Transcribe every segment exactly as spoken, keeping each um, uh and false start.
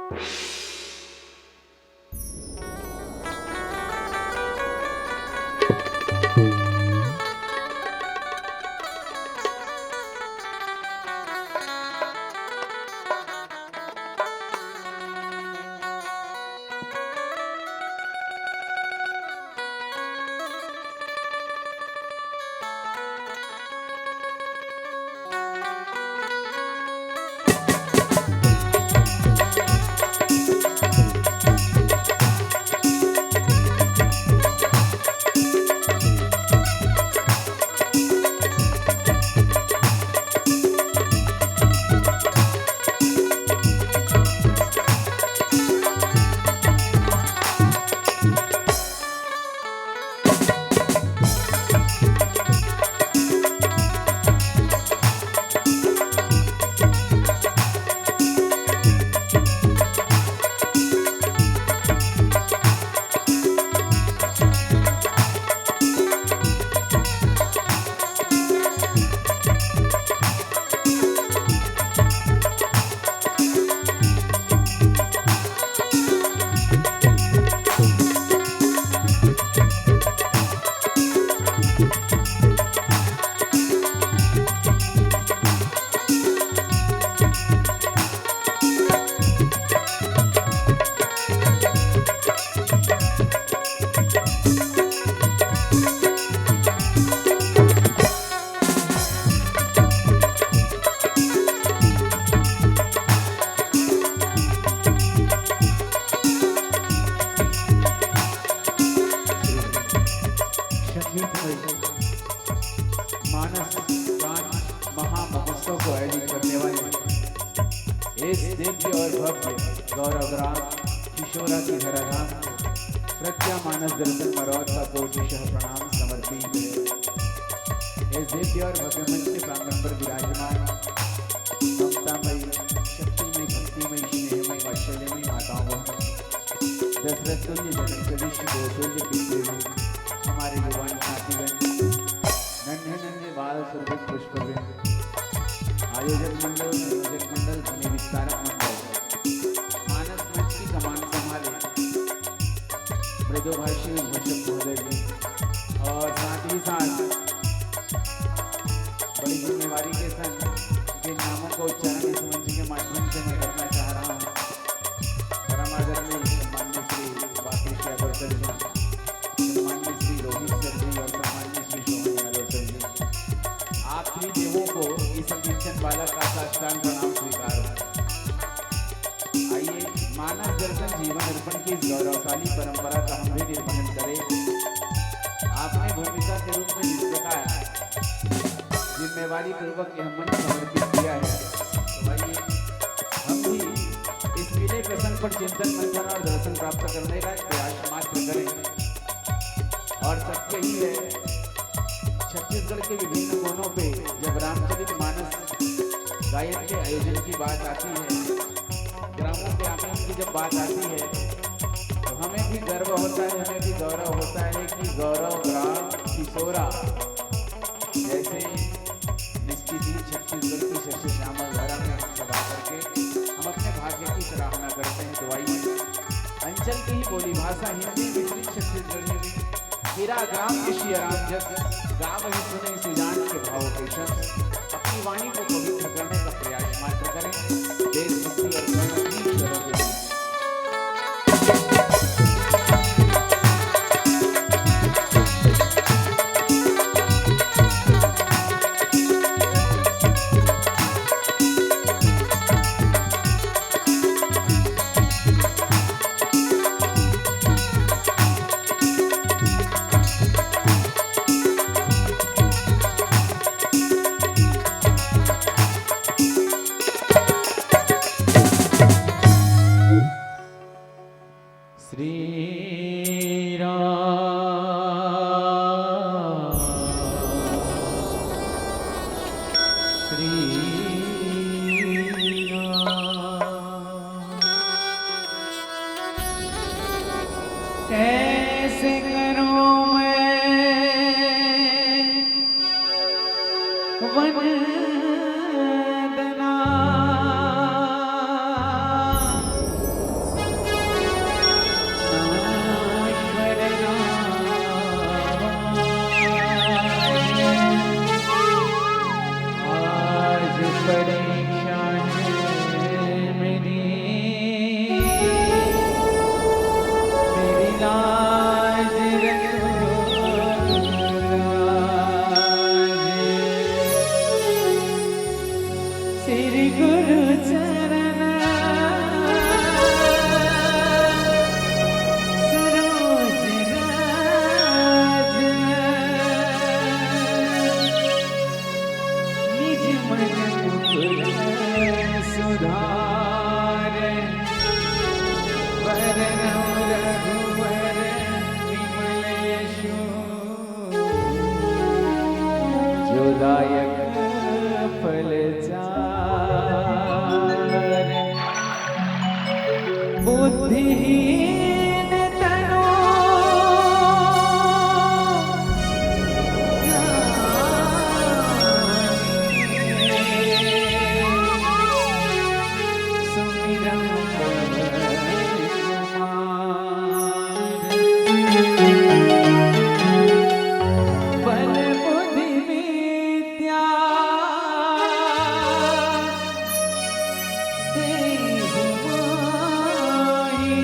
संगीतमय मानस गान महामहोत्सव को आयोजित करने वाले इस दिव्य और भव्य गौरव ग्राम किशोरा की धराधाम को प्रज्ञा मानस दर्शन मरौद का कोटिशः प्रणाम समर्पित है। इस दिव्य और भव्य मंच के प्रांगण पर विराजमान ममतामयी, शक्तिमयी, भक्तिमयी, स्नेहमयी, वात्सल्यमयी माताओं, बहनों, दशरथ तुल्य, जनक तुल्य, श्री गोकुल के प्रियजन, हमारे युवान साथीगण, नन्हे नन्हे बाल सुरभित पुष्पवृंद, आयोजक मंडल, संयोजक मंडल, ध्वनि विस्तारक मंडल, मानस मंच की कमान संभाले मृदुभाषी उद्घोषक महोदय जी, और साथ ही साथ बड़ी जिम्मेवारी के संग जिन नामों का उच्चारण इस मंच के माध्यम से मैं करना चाह रहा हूँ, परम आदरणीय सम्माननीय श्री वापीश यादव सर जी, सम्माननीय श्री रोहित सर जी और सम्माननीय श्री शोभन यादव सर जी, आप ही देवों को इस किंचन बालक का साष्टांग प्रणाम स्वीकार हो। आइए, मानस दर्शन जीवन अर्पण की इस गौरवशाली परंपरा का हम भी निर्वहन करें। आपने भूमिका के रूप में जिस प्रकार जिम्मेवारी पूर्वक यह मंच समर्पित किया है, तो आइए, हम भी इस पीले प्रसंग पर चिंतन, मंथन और दर्शन प्राप्त करने का एक प्रयास मात्र करें। और सत्य ही है, छत्तीसगढ़ के विभिन्न कोनों पे जब रामचरित मानस गायन के आयोजन की बात आती है, ग्रामों के आगमन की जब बात आती है, तो हमें भी गर्व होता है, हमें भी गौरव होता है कि गौरव ग्राम किशोरा जैसे निश्चित ही छत्तीसगढ़ की शस्य श्यामल धरा में हम सब आकर के हम अपने भाग्य की सराहना करते हैं। तो आइए, अंचल की ही बोली भाषा हिंदी मिश्रित छत्तीसगढ़ी में हीरा ग्राम के सिया राम जस गावहि सुनहि सुजान के भाव के संग अपनी वाणी को पवित्र करने का प्रयास मात्र करें। देशभक्ति और कर्मभक्ति स्वरों के बीच श्री राम, श्री राम। कैसे करूं मैं वंदना, परीक्षा है मेरी, मेरी लाज रखो लाज। श्री गुरु चरण सरोज राज। निज मन मुकुर सुधार, बरनउँ रघुवर विमल यशु, जो दायक फल चार। बुद्धिहीन तनु सुमिरउँ पवन कुमार। बल बुद्धि विद्या देहु माही,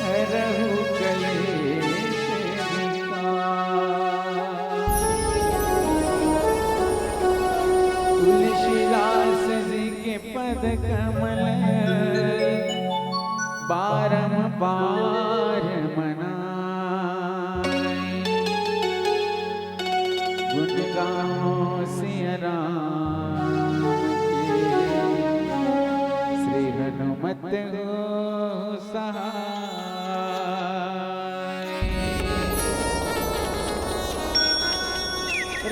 हरहु कलेश विकार। तुलसीदास जी के पद कमल बारंबार मनाए। गुण गावों सिया राम के, श्री हनुमत हो सहाय।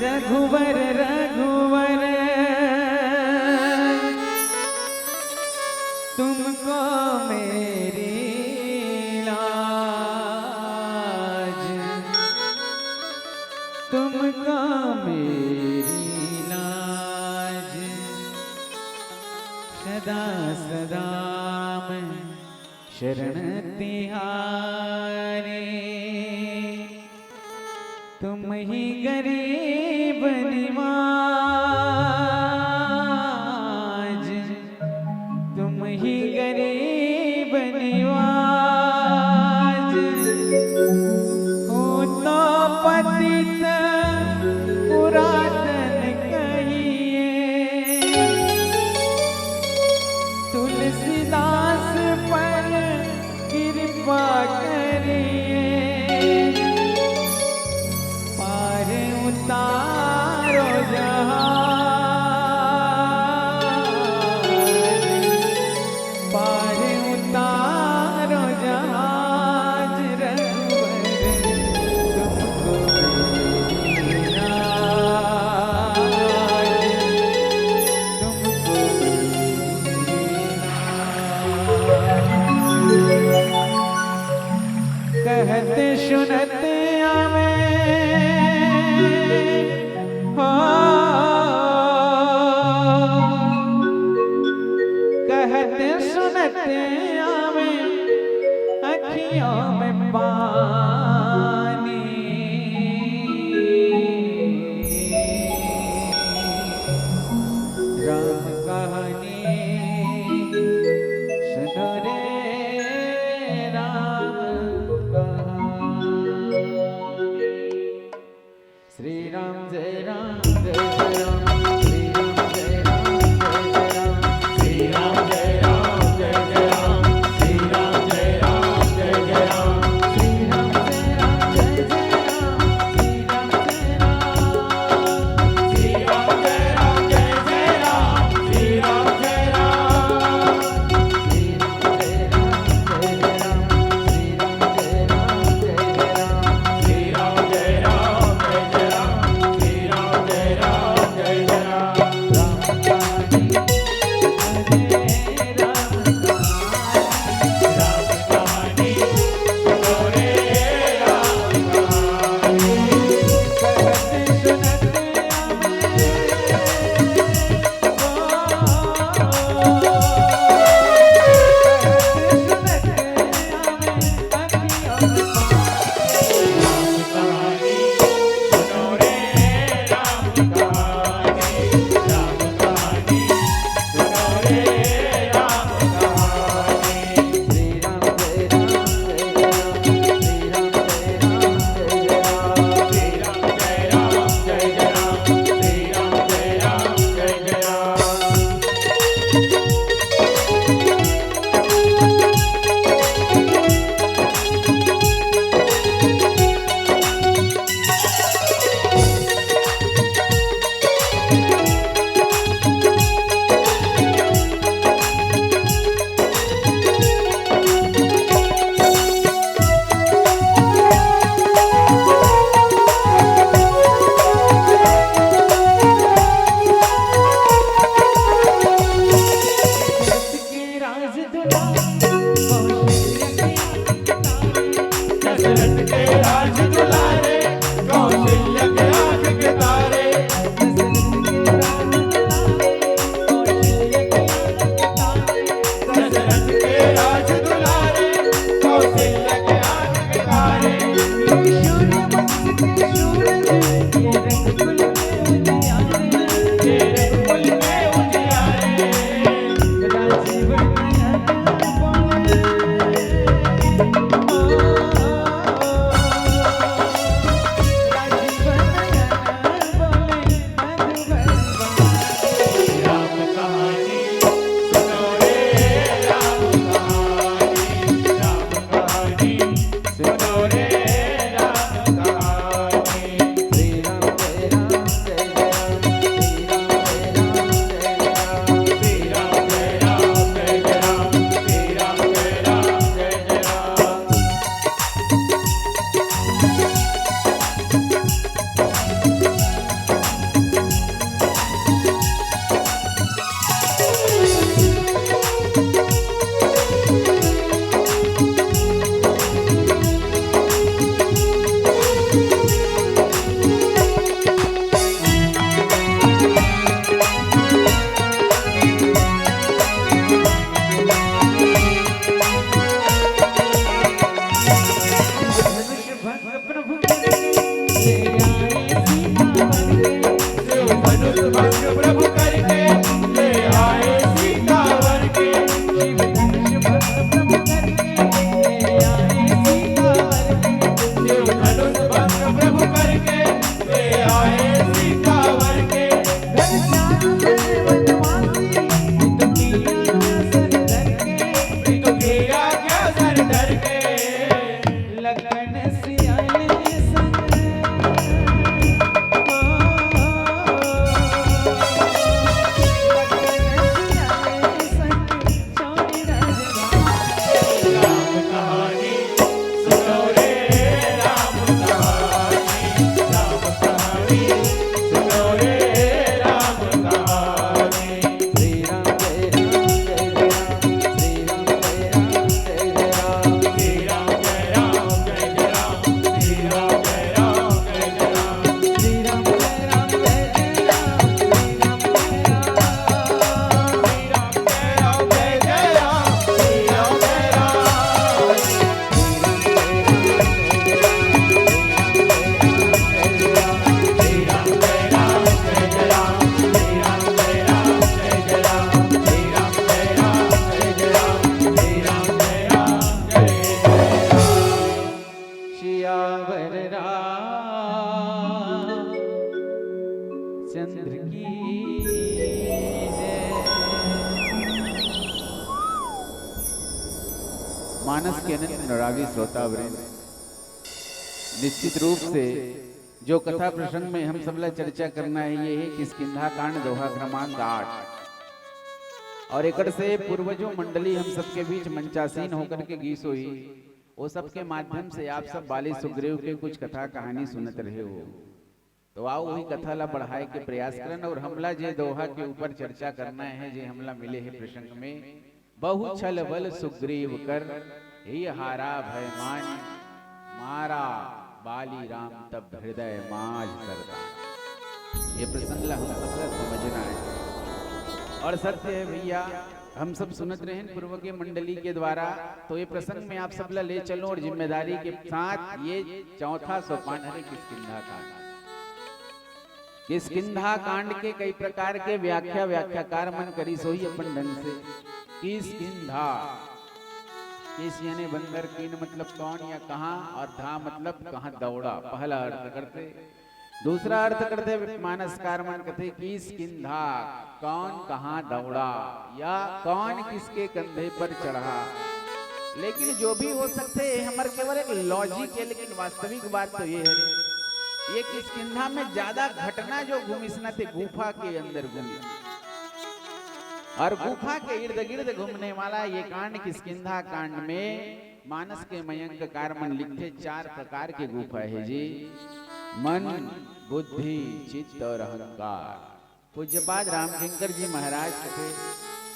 रघुवर रघुवर तुमको मेरी लाज, तुमको मेरी लाज, सदा सदा मैं शरण तिहारी। तुम ही गरीब निवाज, तुम ही गरीब निवाज। हो तो पतित पुरातन कहिए, तुलसीदास पर कृपा करिए। पार उतारो चंद्र की जय। मानस के अनंत अनुरागी श्रोतावृंद, निश्चित रूप से जो कथा प्रसंग में हम सबला चर्चा करना है, ये है किष्किंधा कांड, दोहा क्रमांक आठ। और एकड़ से पूर्वजों मंडली हम सबके बीच मंचासीन होकर के गीस होई, वो सबके माध्यम से आप सब बाली सुग्रीव के कुछ कथा कहानी सुनत रहे हो। तो आओ, वही कथा ला बढ़ाए के प्रयास करन। और हमला जे दोहा के ऊपर चर्चा करना है, जे हमला मिले है प्रसंग में, बहु छल बल सुग्रीव कर, हिय हारा भय मान्य, मारा बाली राम तब हृदय माझ करता। ये प्रसंग ला हम सबला समझना है। और सत्य है भैया, हम सब सुनत रहेन पूर्व के मंडली के द्वारा, तो ये प्रसंग में आप सबला ले चलूं और जिम्मेदारी के साथ ये चौथा सोपान हरे किष्किंधा कांड। किष्किंधा कांड के कई प्रकार के व्याख्या व्याख्याकार मन करिस होही अपन ढंग से। किष्किंधा, किस यानी बंदर, किन मतलब कौन या कहाँ, और धा मतलब कहाँ दौड़ा, पहला अर्थ करथे। दूसरा अर्थ करथे मानसकार मन कथे किष्किंधा, कौन कहाँ दौड़ा या कौन किसके कंधे पर चढ़ा। लेकिन जो भी हो सकथे, ये हमर केवल एक logic है, लेकिन वास्तविक बात तो ये है, ये किष्किंधा में ज्यादा घटना जो घूमिस न, ते गुफा के अंदर घूमिस। और गुफा के इर्द गिर्द घूमने वाला ये कांड, किष्किंधा कांड में मानस के मयंककार मन लिखथे, चार प्रकार के गुफा है जी, मन, बुद्धि, चित्त और अहंकार। पूज्यपाद रामकिंकर जी महाराज कथे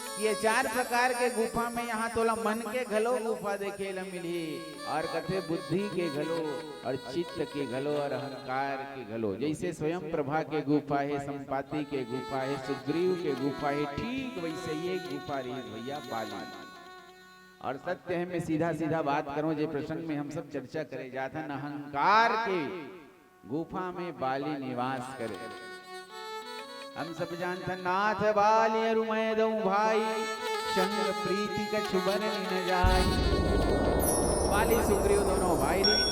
कि ये चार प्रकार के गुफा में यहाँ तोला मन के घलो गुफा देखे ला मिलही, और कथे बुद्धि के घलो, और चित्त के घलो, और अहंकार के घलो। जैसे स्वयं प्रभा के गुफा है, संपाति के गुफा है, सुग्रीव के गुफा है, ठीक वैसे ये गुफा रहिस भैया बाली। और सत्य है, मैं सीधा सीधा बात करूं, जे प्रसंग में हम सब चर्चा करे जाथन, अहंकार के गुफा में बाली निवास करे। हम सब जानथन, नाथ बाली अरु मैं दऊं भाई, संग प्रीति कछु बरनि न जाई। बाली सुग्रीव दोनों भाई रहिन,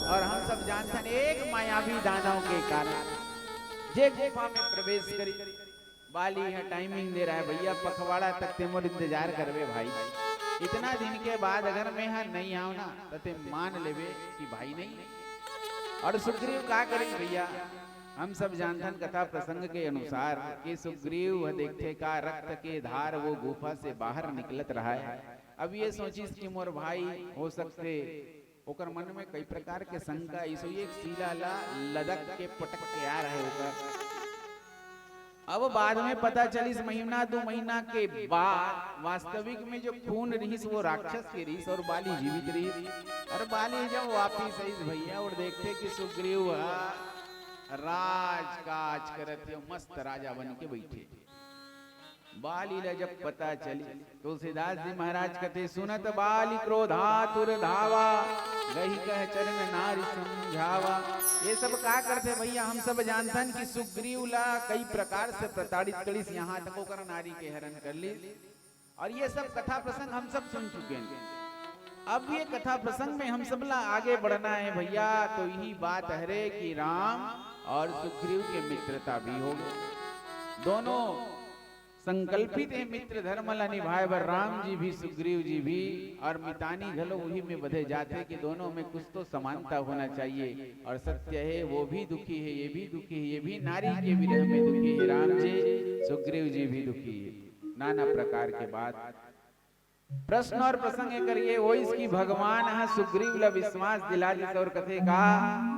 और हम सब जानथन, एक मायावी दानव के कारण जे गुफा में प्रवेश करिस, बाली ह timing दे रहा है, भैया पखवाड़ा तक ते मोर इंतजार करबे भाई, इतना दिन के बाद अगर मैं ह नहीं आऊं ना, तो ते मान लेबे कि भाई नहीं। और सुग्रीव का करिस भैया, हम सब जानथन कथा प्रसंग के अनुसार कि सुग्रीव ह देखथे का रक्त के धार वो गुफा से बाहर निकलत रहा है। अब ये सोचिस कि मोर भाई हो सकथे, ओकर मन में कई प्रकार के शंका, इसो एक शिला ला लदक के पटक के आ रहे ओकर। अब बाद में पता चलिस, महीना दो महीना के बाद वास्तविक में जो खून रहिस वो राक्षस के रहिस और बाली जीवित रहिस। और बाली जब वापिस आइस भैया, और देखथे कि सुग्रीव ह राजकाज करत हे, मस्त राजा बन के बैठे। बाली ला जब पता चली, तुलसीदास जी महाराज कथे, सुनत बाली क्रोधातुर धावा, गहि कह चरण नारि समझावा। ये सब का करथे भैया, हम सब जानथन कि सुग्रीव ला कई प्रकार से प्रताड़ित करिस, यहाँ तक ओकर नारी के हरण कर ली। और ये सब कथा प्रसंग हम सब सुन चुके हैं। अब ये कथा प्रसंग में हम सब ला आगे बढ़ना है भैया, तो यही बात हरे कि राम और सुग्रीव के मित्रता भी हो गई। दोनों संकल्पित हे मित्र धर्म ला निभाए बर, राम जी भी सुग्रीव जी भी, और मितानी घलो वही में बधे जाथे कि दोनों में कुछ तो समानता होना चाहिए। और सत्य है, वो भी दुखी है, ये भी दुखी है, ये भी नारी के विरह में दुखी है राम जी, सुग्रीव जी भी दुखी है। नाना प्रकार के बात। प्रश्न और प्रसंग ये करिए, वो इसकी भगवान ह सुग्रीव ला विश्वास दिला दिस और कथे का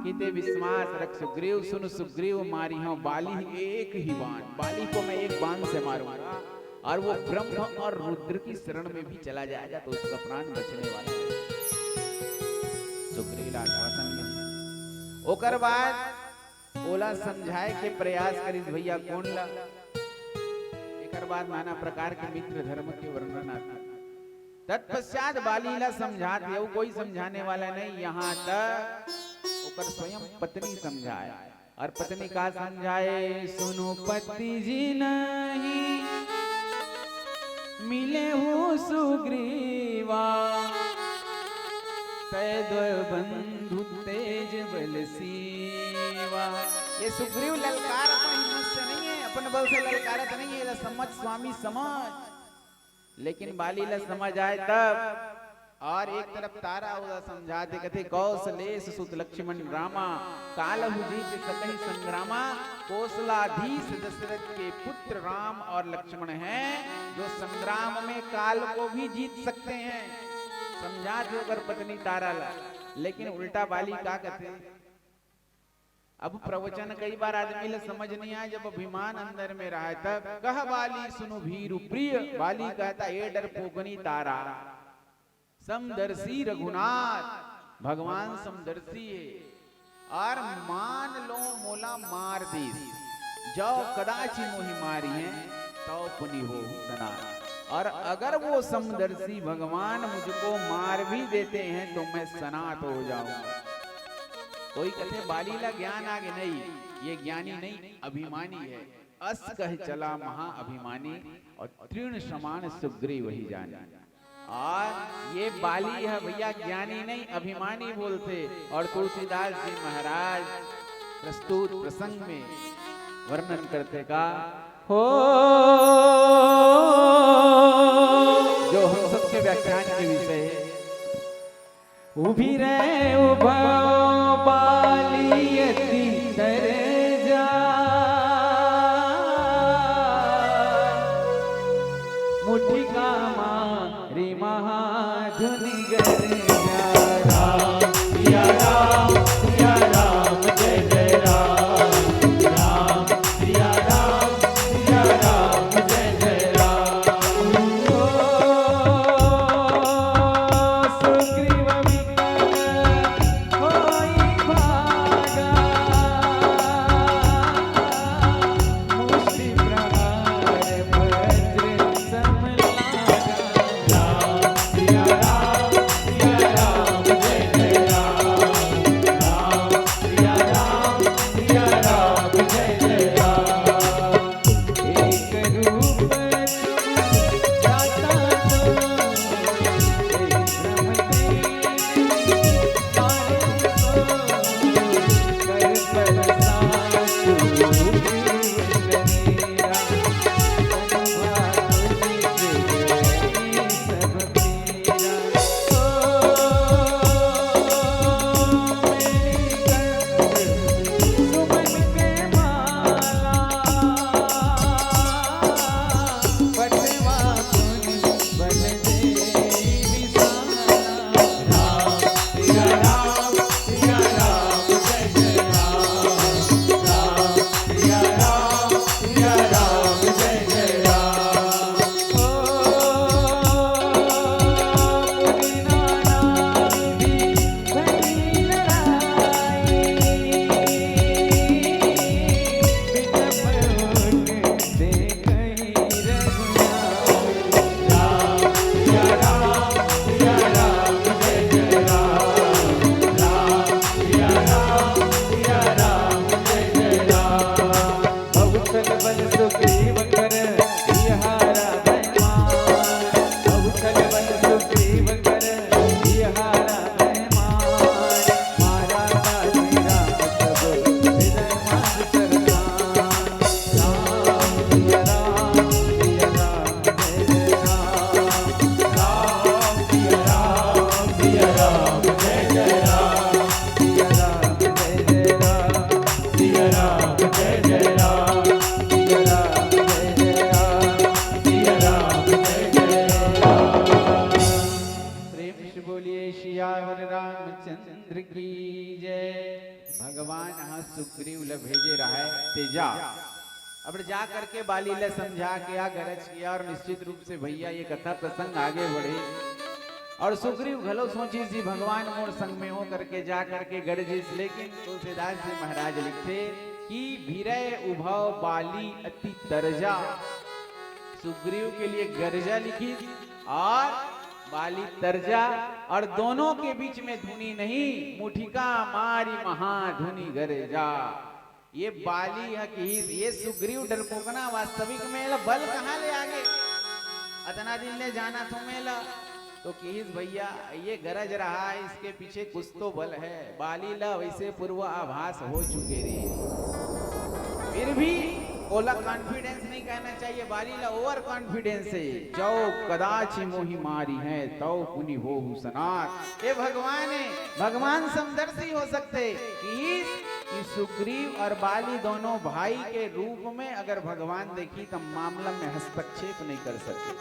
कि ते विश्वास रख सुग्रीव, सुन सुग्रीव मारिहौं बाली एक ही बाण, बाली को मैं एक बाण से मारूंगा और वो ब्रह्म और रुद्र की शरण में भी चला जाएगा तो उसका प्राण बचने वाला है। सुग्रीव ला आश्वासन मिल ओकर बाद ओला समझाए के प्रयास करिस भैया कोन ला। एकर बाद नाना प्रकार के मित्र धर्म के वर्णन आथे। तत्पश्चात बाली ला समझात हे, अउ कोई समझाने वाला नहीं, यहाँ तक ओकर स्वयं पत्नी समझाए। और पत्नी का समझाए, सुनु पति जी नहीं मिले हो सुग्रीवा, तय द्वय बंधु तेज बल सीवा। ये सुग्रीव ललकार अपन हिम्मत से नहीं बल से ललकारत नहीं है, समझ स्वामी समझ। लेकिन बाली ला समझ आए तब, और एक तरफ तारा ओला समझाथे, कथे, "कौशलेश सुत लक्ष्मण रामा, कालहु जीत सकहि संग्रामा।" कोसलाधीश दशरथ के पुत्र राम और लक्ष्मण हैं, जो संग्राम में काल को भी जीत सकते हैं। समझाथे ओकर पत्नी तारा ला, लेकिन उल्टा बाली का कथे? अब प्रवचन कई बार आदमी ला समझ नहीं आए, जब अभिमान अंदर में रहा है तब। कह बाली सुनु भीरु प्रिय, बाली कहता, "ए डरपोकनी तारा, समदर्शी रघुनाथ, भगवान समदर्शी है, और मान लो मोला मार दीस, जो कदाचि मोहि मारिहैं, तौ पुनि होहु सनाथ। और अगर वो समदर्शी भगवान मुझको मार भी देते हैं, तो मैं सनाथ हो जाऊंगा।" कोई कथे, "बाली ला ज्ञान आगे नहीं, ये ज्ञानी नहीं, अभिमानी है।" अस कह चला महाअभिमानी, और तृण समान सुग्रीव ही जानी। और ये बाली है भैया, ज्ञानी नहीं, अभिमानी बोलथे। और तुलसीदास जी महाराज प्रस्तुत प्रसंग में वर्णन करथे का, हो, जो हम सबके व्याख्यान के विषय है। उभी रहे उभव बाली अति तरजा, मुठिका मारी महाधुनि गरजा। राम सिया राम, सिया राम, जय जय राम। राम सिया राम, सिया राम, जय जय राम। ओ सुग्रीव विकल होई भागा, मुष्टि प्रहार वज्र सम लागा। राम सिया राम, सिया राम, जय जय राम। राम सिया राम, सिया राम, जय जय राम। एक रूप तुम जाता तो, एक भ्रम तेरे मारे को, कर पर सासु जीव करेरा। अनुभाव निज गए सब प्रेम से बोलिए सियावर रामचंद्र की जय। भगवान ह सुग्रीव ल भेजे रहय, ते जा। अब जा करके बाली ल समझा के आ, गरज किया, और निश्चित रूप से भैया ये कथा प्रसंग आगे बढ़े। और सुग्रीव घलो सोचिस जी, भगवान मोर संग में हो करके जा करके गरजिस, लेकिन तुलसीदास जी महाराज लिखथे कि भिरय उभव बाली अति तरजा। सुग्रीव के लिए गरजा लिखिस और बाली तरजा, और दोनों के बीच में धुनि नहीं, मुठिका मारी महाधुनि गरजा। ये बाली ह किहिस, ये सुग्रीव डरपोकना वास्तविक में एला बल कहाँ ले आगे? अतना दिन ले जानत हों मैं एला। तो किहिस, "भैया, ये गरज रहा है, इसके पीछे कुछ तो बल है।" बाली ला वैसे पूर्व आभास हो चुके रहे, फिर भी ओला कॉन्फिडेंस नहीं कहना चाहिए, बाली ला ओवर कॉन्फिडेंस है। "जौ कदाचि मोहि मारिहैं, तौ पुनि होहु सनाथ।" ये भगवान है, भगवान समदर्शी हो सकते कि इस, कि सुग्रीव और बाली दोनों भाई के रूप में अगर भगवान देखी तो मामला में हस्तक्षेप नहीं कर सके।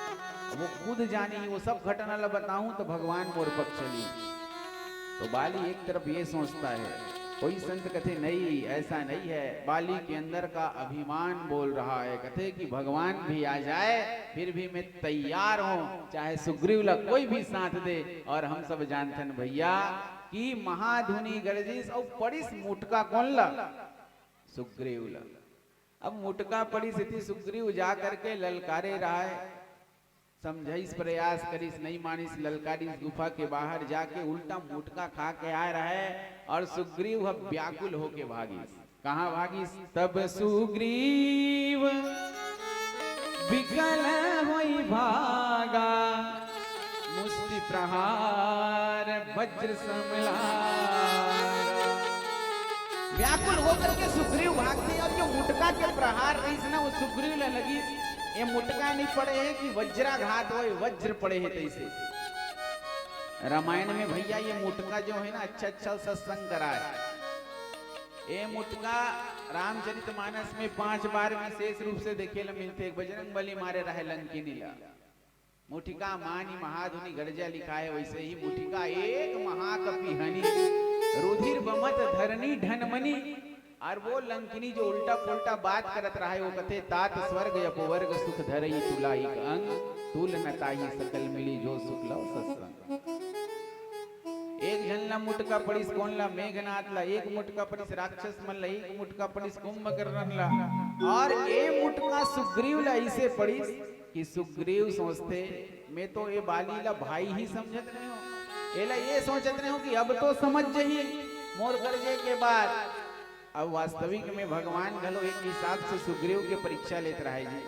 वो खुद जानी, वो सब घटना ला बताऊं तो भगवान मोर पक्ष ली। तो बाली एक तरफ ये सोचता है, कोई संत कथे, "नहीं, ऐसा नहीं है।" बाली के अंदर का अभिमान बोल रहा है, कथे कि भगवान भी आ जाए, फिर भी मैं तैयार हूँ, चाहे सुग्रीव ला कोई भी साथ दे। और हम सब जानथन भैया कि महाधुनी गरजिस अउ पड़िस मुटका कोन ला? सुग्रीव ला। अब मुटका पड़िस इति सुग्रीव जा करके ललकारे रहा है, समझाइस प्रयास करिस, नहीं मानिस, ललकारिस, गुफा के बाहर जाके उल्टा मुटका खा के आए रहे और सुग्रीव ह व्याकुल होके भागिस। कहाँ भागिस? तब सुग्रीव विकल होई भागा, मुष्टि प्रहार वज्र समलार। व्याकुल होकर के सुग्रीव भागते और जो मुटका के प्रहार रहिस ना, वो सुग्रीव ला लगिस, ये मुटका नहीं पड़े है कि वज्राघात होए, वज्र पड़े है तैसे। रामायण में भैया ये मुटका जो है ना, अच्छा अच्छा सत्संग कराए। ये मुटका रामचरितमानस में पांच बार विशेष रूप से देखे ला मिलते। एक बजरंग बली मारे रहे लंकिनी ला, मुठिका मानि महाधुनि गरजा लिखाए, वैसे ही मुठिका एक महाकपि हनि, रुधिर बमत धरनी ढन मनि। और वो लंकिनी जो उल्टा पुल्टा बात करत रहा है, वो कथे, "तात स्वर्ग अपवर्ग सुख धरई तुलाइक अंग, तूल न ताहि सकल मिली जो सुख लव सत्संग।" एक झन ला मुटका पड़िस, कोन ला? मेघनाथ ला। एक मुटका पड़िस राक्षस मन ला, एक मुटका पड़िस कुंभकर्ण ला, और ए मुटका सुग्रीव ला ऐसे पड़िस कि सुग्रीव सोचते, "मैं तो ये बाली ला भाई ही समझत रहे हूँ, एला ये सोचत रहे हूँ कि अब तो समझ जही मोर गरजे के बाद।" अब वास्तविक में भगवान घलो एक हिसाब से सुग्रीव के परीक्षा लेत रहे जी,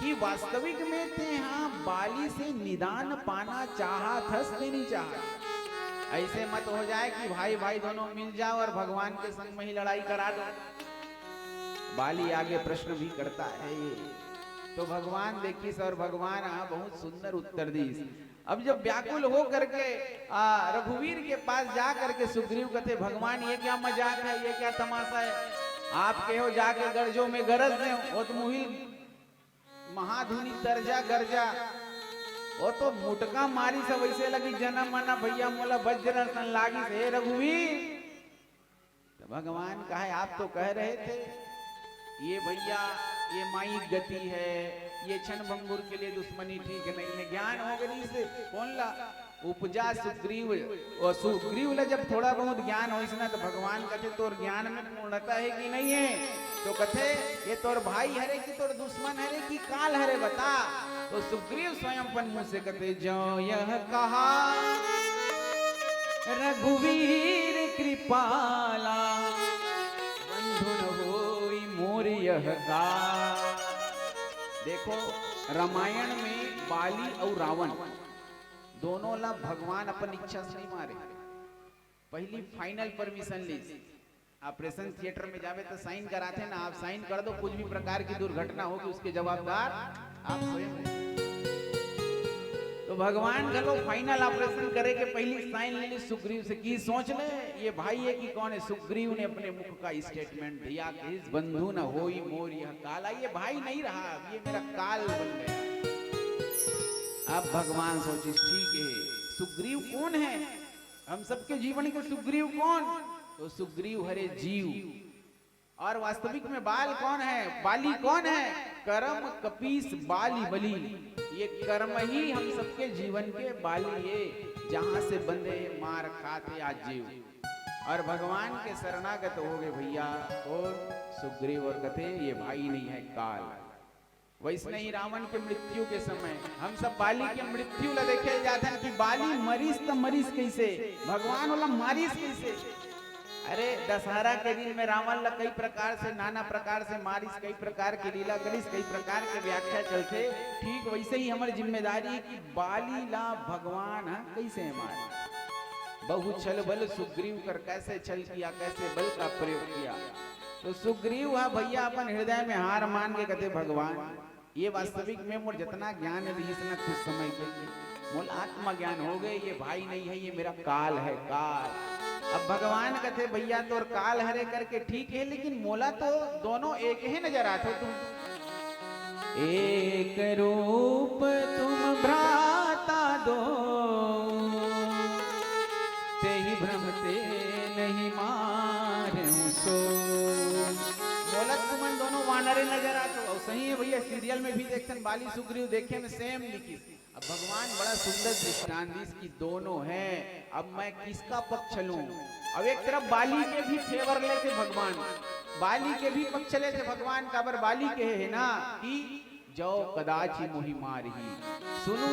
कि वास्तविक में तेहा बाली से निदान पाना चाहत हस कि नहीं चाहत। ऐसे मत हो जाए कि भाई भाई दोनों मिल जाओ और भगवान के संग में ही लड़ाई करा दो। बाली आगे प्रश्न भी करता है ये, तो भगवान देखिस और भगवान हा बहुत सुंदर उत्तर दीस। अब जब व्याकुल हो करके, आ, रघुवीर के पास जा करके सुग्रीव कथे, "भगवान, ये क्या मजाक है, ये क्या तमाशा है? आप कहो जाके गरजो, मैं गरज देंव, वो तो मुहिल महाधुनी तरजा गरजा, वो तो मुटका मारिस, वैसे लगिस जन मन भैया मोला वज्र असन लागिस, हे रघुवीर।" तो भगवान कहे, "आप तो कह रहे थे, ये भैया, ये माई गति है, ये क्षण भंगुर के लिए दुश्मनी ठीक नहीं है।" ज्ञान हो गई से कौन ला उपजा सुग्रीव, और सुग्रीव ला जब थोड़ा बहुत ज्ञान होइस ना, तो भगवान कथे, "तोर ज्ञान में पूर्णता है कि नहीं है?" तो कथे, "ये तोर भाई हरे कि तोर दुश्मन हरे कि काल हरे, बता।" तो सुग्रीव स्वयं अपन मुंह से कथे, "जो यह कहा रघुवीर कृपाला, बंधु न होई मोर यह का।" देखो, रामायण में बाली अउ रावण दोनों ला भगवान अपन इच्छा से नहीं मारे, पहली फाइनल परमिशन लीस। ऑपरेशन थिएटर में जावे तो साइन कराथे ना, आप साइन कर दो, कुछ भी प्रकार की दुर्घटना होगी उसके जवाबदार आप स्वयं हो। तो भगवान घलो फाइनल ऑपरेशन करे के पहली साइन ले ली सुग्रीव से, कि सोच ले ये भाई है कि कौन है। सुग्रीव ने अपने मुख का स्टेटमेंट दिया कि "इस बंधु न होई मोर यह काला, ये भाई नहीं रहा, अब ये मेरा काल बन गया।" अब भगवान सोचिस, "ठीक है, सुग्रीव कौन है?" हम सबके जीवन के सुग्रीव कौन? तो सुग्रीव हरे जीव। और वास्तविक में बाल कौन है, बाली कौन है? करम कपीस बाली बली। ये कर्म ही हम सबके जीवन के बाली है, जहां से बंधे मार खाथे आज जीव। और भगवान के शरणागत हो गए भैया, और सुग्रीव और कथे, "ये भाई नहीं है, काल।" वैसने ही रावण के मृत्यु के समय हम सब बाली के मृत्यु ला देखे जाथन कि बाली मरिस त मरिस कैसे, भगवान ओला मारिस कैसे। अरे, दशहरा के दिन में रावण ला कई प्रकार से, नाना प्रकार से मारिस, कई प्रकार के लीला करिस, कई प्रकार के व्याख्या चलथे। ठीक वैसे ही हमर जिम्मेदारी है कि बाली ला भगवान ह कैसे मारे। बहु छल बल सुग्रीव कर, कैसे छल किया, कैसे बल का प्रयोग किया। तो सुग्रीव ह भैया अपन हृदय में हार मान के कथे, भगवान, ये वास्तविक में मोर जितना ज्ञान रहिस ना कुछ समय के, मोला आत्मज्ञान हो गए, ये भाई नहीं है, ये मेरा काल है, काल। अब भगवान कथे, भैया तोर काल हरे करके ठीक है, लेकिन मोला तो दोनों एक ही नजर आथो तुम। एक रूप तुम भ्राता दो, तेहि भ्रम ते नहीं मारहु सो। मोला तुमन दोनों वानरे नजर आथो। अउ सही है भैया, सीरियल में भी देखथन, बाली सुग्रीव देखे में सेम लिखिस। अब भगवान बड़ा सुंदर दृष्टांत दिस कि दोनों हैं, अब मैं किसका पक्ष लूं? अब एक तरफ बाली के भी फेवर लेथे भगवान, बाली के भी पक्ष लेथे भगवान, काबर बाली कहे हे ना कि जो कदाचि मोहि मारही। सुनो,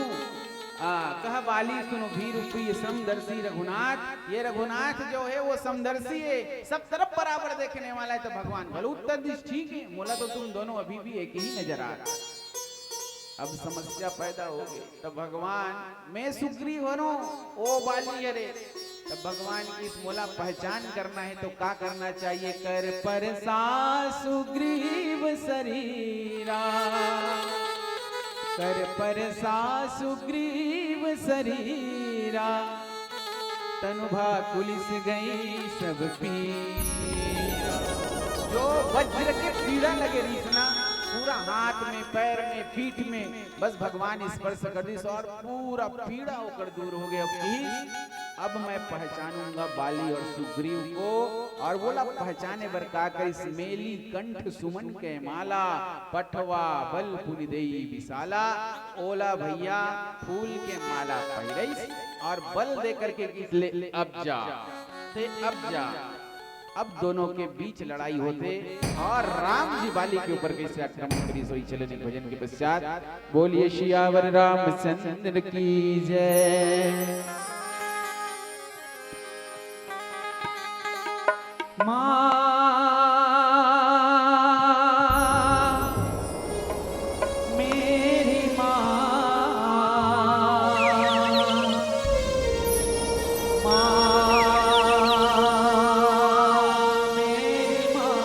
आ, कह बाली सुनो भीर प्रिय समदर्शी रघुनाथ। ये रघुनाथ जो है वो समदर्शी है, सब तरफ बराबर देखने वाला है। तो भगवान बोले, उत्तर दिस ठीक है, मोला तो तुम दोनों अभी भी एक ही नजर आ रहा। अब समस्या पैदा हो गई। तो भगवान, मैं सुग्रीव हरो, ओ बाली हरे। तब भगवान की इस मोला पहचान करना है तो का करना चाहिए? कर परसा सुग्रीव सरीरा, कर परसा सुग्रीव सरीरा, तनु भा कुलिस गई सब पीरा। जो वज्र के पीड़ा लगे रहिस ना, पूरा हाथ में, पैर में, पीठ में, बस भगवान स्पर्श कर दिस और पूरा पीड़ा ओकर दूर हो गया। अब किहिस, अब मैं पहचानूंगा बाली और सुग्रीव को। और वोला पहचाने बर का करिस, मेली कंठ सुमन के माला, पठवा बल पुनि देई विशाला। ओला भैया फूल के माला पहिरइस और बल दे करके किहिस, ले अब जा, ते अब जा। अब दोनों के बीच लड़ाई होथे और राम जी बाली के ऊपर कैसे आक्रमण करिस, वही चलेन एक भजन के पश्चात। बोलिए सियावर रामचंद्र की जय। माँ, मेरी माँ, माँ, मेरी माँ।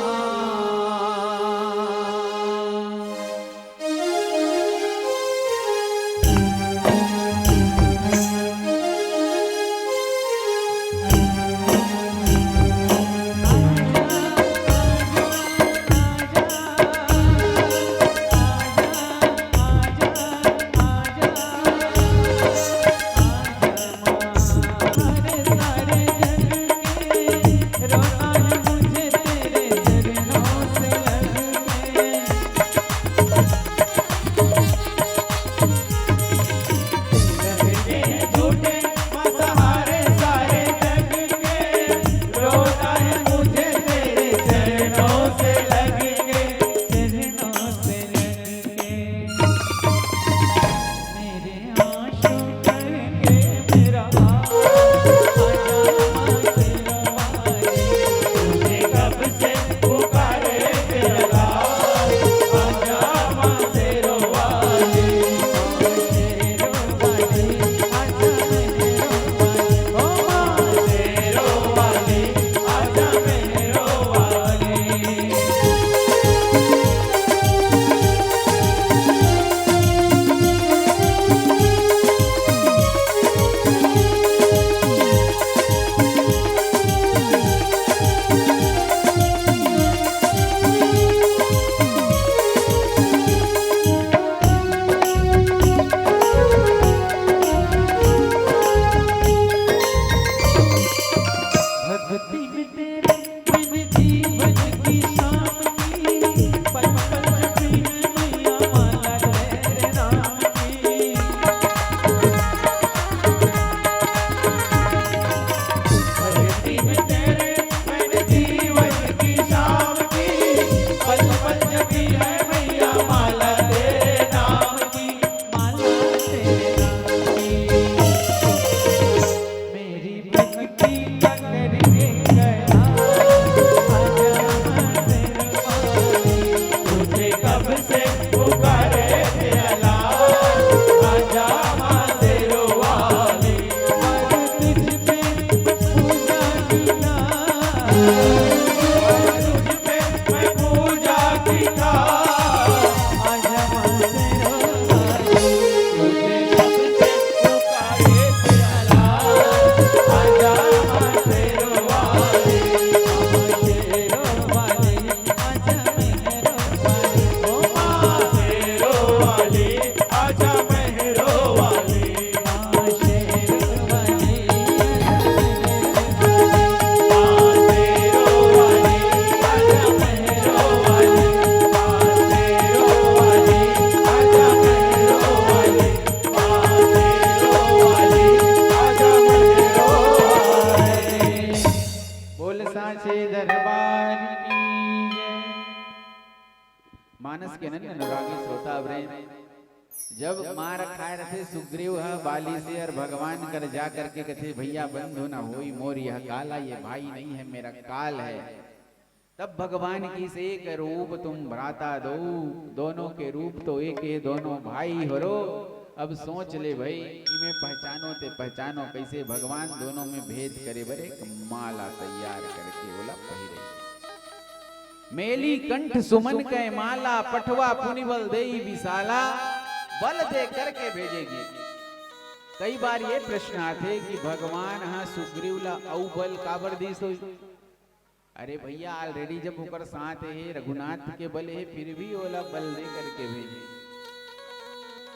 के नन्हे अनुरागी श्रोता वृंद, जब मार खाए रथे सुग्रीव ह बाली से और भगवान कर जा करके कथे, "भैया बंधु न होई मोर यह काला, ये भाई नहीं है मेरा काल है।" तब भगवान कहिस एक रूप तुम भ्राता दो, दोनों के रूप तो एक है, दोनों भाई हरो। अब सोच ले भाई कि मैं पहचानो ते पहचानो कैसे। भगवान दोनों में भेद करे बर एक माला तैयार करके ओला पहिरे। मेली कंठ सुमन कै माला, पठवा पुनि बल देई विशाला, बल दे करके भेजेगी। कई बार ये प्रश्न आथे कि भगवान ह सुग्रीव ला अउ बल काबर दिस होही? अरे भैया, already जब ओकर साथ हे, रघुनाथ के बल हे, फिर भी ओला बल दे करके भेजे।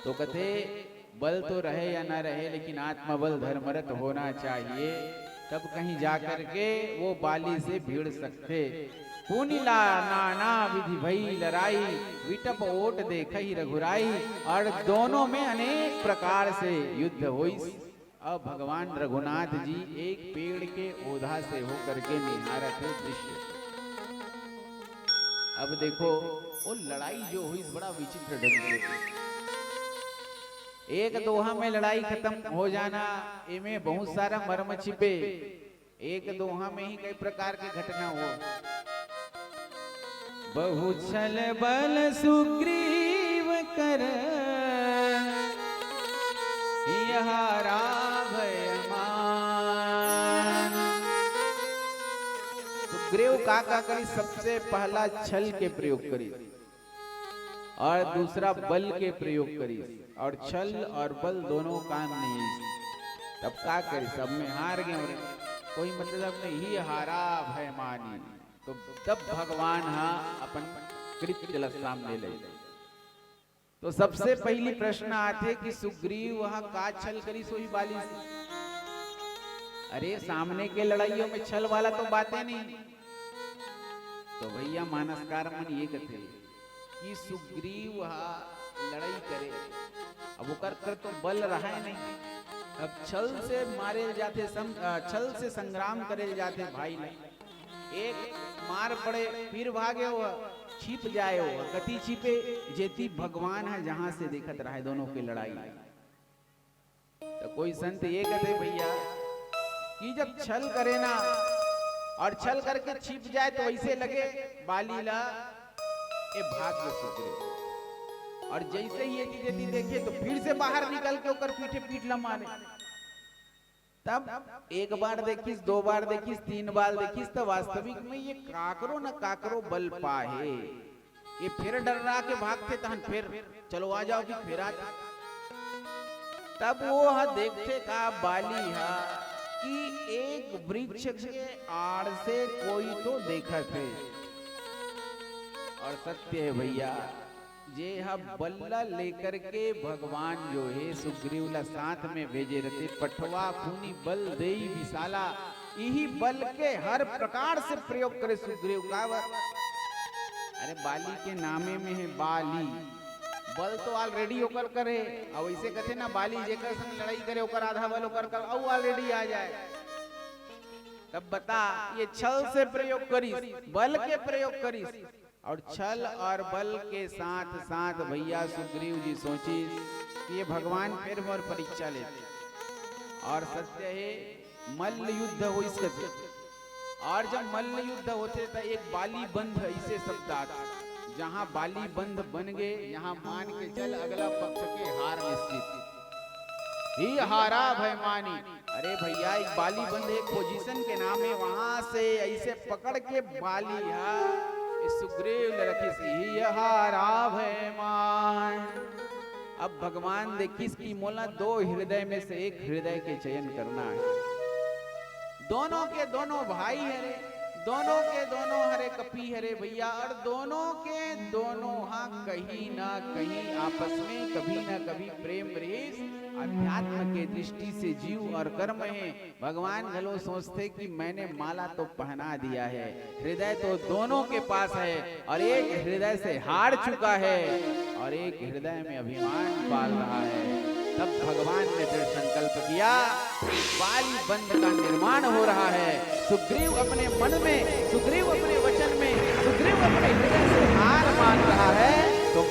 तो कथे, बल तो रहे या ना रहे, लेकिन आत्मबल धर्मरत होना चाहिए, तब कहीं जा करके वो बाली से भिड़ सकथे। पुनि ला नाना विधि भई लड़ाई, विटप ओट देखहि रघुराई। और दोनों में अनेक प्रकार से युद्ध होइस। अब भगवान रघुनाथ जी एक पेड़ के ओधा से होकर के निहारत हे दृश्य। अब देखो, वो लड़ाई जो होइस बड़ा विचित्र ढंग से। एक दोहा में लड़ाई खत्म हो जाना, एमे बहुत सारा मर्म छिपे। एक दोहा में ही कई प्रकार के घटना हो। बहु छल बल सुग्रीव कर, यह हारा भय मान। सुग्रीव का का करी? सबसे पहला छल के प्रयोग करी और दूसरा बल के प्रयोग करी। और छल और बल दोनों काम नहीं है। तब का करे, सब में हार गए रे, कोई मतलब नहीं, ही हारा भय मानी। तो तब भगवान हा अपन कृत्य ल सामने ले। तो सबसे पहली प्रश्न आथे कि सुग्रीव हा का छल करिस होही बाली से? अरे, सामने के लड़ाइयों में छल वाला तो बातें नहीं। तो भैया, मानसकार मन ये कथे कि सुग्रीव हा लड़ाई करे, अब ओकर कर तो बल रहा है नहीं, अब छल से मारे जाथे, सं-, अ, छल से संग्राम करे जाथे भाई ला। एक मार पड़े, फिर भागे हो, छिप जाए हो, कति छिपे, जेती भगवान है जहां से देखत रहे दोनों के लड़ाई। तो कोई संत ये कहते भैया कि जब छल करे ना और छल करके छिप जाए तो ऐसे लगे बाली ला ए भाग के सुधरे, और जैसे ही ये चीज यदि देखे तो फिर से बाहर निकल के ओकर पीठे पीठ ला मारे। तब एक बार देखिस, दो बार देखिस, तीन बार देखिस, तो वास्तविक में ये काकरो न काकरो बल पाहे। ये फिर डर्रा के भागथे, तहन फिर चलो आ जाओ कि फिर आ। तब वो ह देखथे का बाली ह कि एक वृक्ष के आड़ से कोई तो देखत हे। और सत्य है भैया, जे ह बल ला लेकर के भगवान जो हे सुग्रीव ला साथ में भेजे रहते, पठवा पुनि बल देई विशाला, इही बल के हर प्रकार से प्रयोग करे सुग्रीव। काबर? अरे, बाली के नामे में हे बाली, बल तो already ओकर कर हे। अब ऐसे कथे ना, बाली जेकर संग लड़ाई करे ओकर आधा बल ओकर कर, अउ already आ जाए। तब बता, ये छल से प्रयोग करिस, बल के प्रयोग करिस, और छल और बल के साथ साथ भैया सुग्रीव जी सोचिस कि ये भगवान फिर मोर परीक्षा लेथे। और सत्य हे, मल्ल युद्ध होइस कथे। और जब मल्ल युद्ध होथे त एक बाली बंध ऐसे शब्द आथे, जहां बाली बंध बन गए, यहां मान के चल अगला पक्ष के हार निश्चित। ही हारा भय मानी। अरे भैया, एक बाली बंध एक पोजीशन के नाम हे, वहां से ऐसे पकड़ के बाली हा, ये सुग्रीव ल रखिस, ही हारा भय मान। अब भगवान देखिस कि मोला दो हृदय में से एक हृदय के चयन करना हे। दोनों के दोनों भाई हरे, दोनों के दोनों हरे कपी हरे भैया, और दोनों के दोनों हा कहीं ना कहीं आपस में कभी ना कभी प्रेम रहिस। अध्यात्म के दृष्टि से जीव और कर्म हे। भगवान घलो सोचथे कि मैंने माला तो पहना दिया है, हृदय तो दोनों के पास है, और एक हृदय से हार चुका है और एक हृदय में अभिमान पाल रहा है। तब भगवान ने दृढ़ संकल्प किया, बाली बंध का निर्माण हो रहा है। सुग्रीव अपने मन में, सुग्रीव अपने वचन में, सुग्रीव अपने हृदय से हार मान रहा है, तो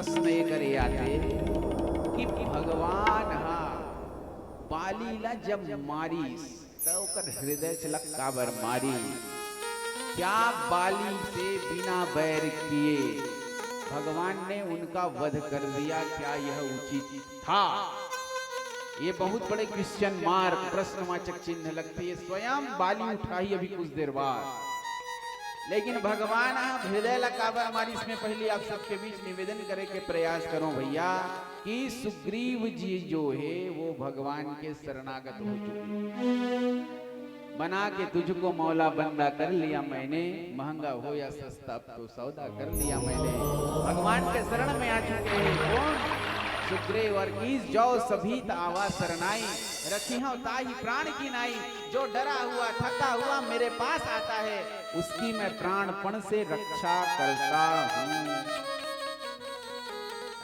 प्रश्न ये करे आथे कि भगवान ह बाली ला जब मारिस, त ओकर हृदय ला काबर मारिस? क्या बाली से बिना बैर किए भगवान ने उनका वध कर दिया? क्या यह उचित था? ये बहुत बड़े question mark, प्रश्नवाचक चिन्ह लगथे। ये स्वयं बाली उठाही अभी कुछ देर बाद। लेकिन भगवान ह हृदय ला काबर मारिस, इसमें पहले आप सबके बीच निवेदन करे के प्रयास करों भैया कि सुग्रीव जी जो हे वो भगवान के शरणागत हो चुके। बना के तुझको मौला बंदा कर लिया मैंने, महंगा हो या सस्ता अब तो सौदा कर लिया मैंने। भगवान के शरण में आ चुके हैं कौन? सुग्रीव। और कीस जो सभीत आवा सरनाई, रखिहौं ताहि प्राण की नाई। जो डरा हुआ थका हुआ मेरे पास आता है, उसकी मैं प्राणपण से रक्षा करता हूँ।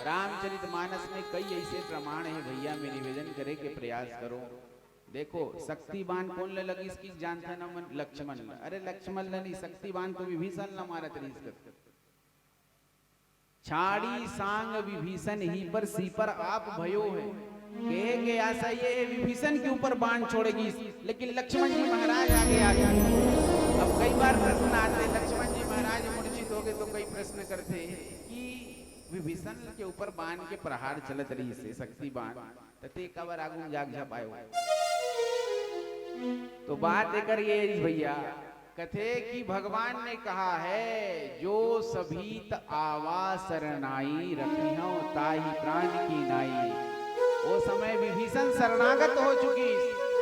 रामचरित मानस में कई ऐसे प्रमाण हे भैया, मैं निवेदन करे के प्रयास करों। देखो, शक्ति बाण कोन ल लगिस कि जानथन हमन? लक्ष्मण ल। अरे लक्ष्मण ल नहीं, शक्ति बाण तो विभीषण ल मारत रहिस कर। छाड़ी सांग विभीषण ही पर, सी पर आप भयो है। कहे के आशा ये है विभीषण के ऊपर बाण छोड़ेगी, लेकिन लक्ष्मण जी महाराज आगे आ गए। अब कई बार प्रश्न आथे, लक्ष्मण जी महाराज मूर्छित हो गए तो कई प्रश्न करथे कि विभीषण के ऊपर बाण के प्रहार चलत रहिस हे, शक्ति बाण, त तें काबर आगू म जाके झपायो? तो बात एकर ये हे भैया, कथे कि भगवान ने कहा है, जो सभीत आवा सरनाई, रखिहौं ताहि प्राण की नाई। वो समय विभीषण शरणागत हो चुकी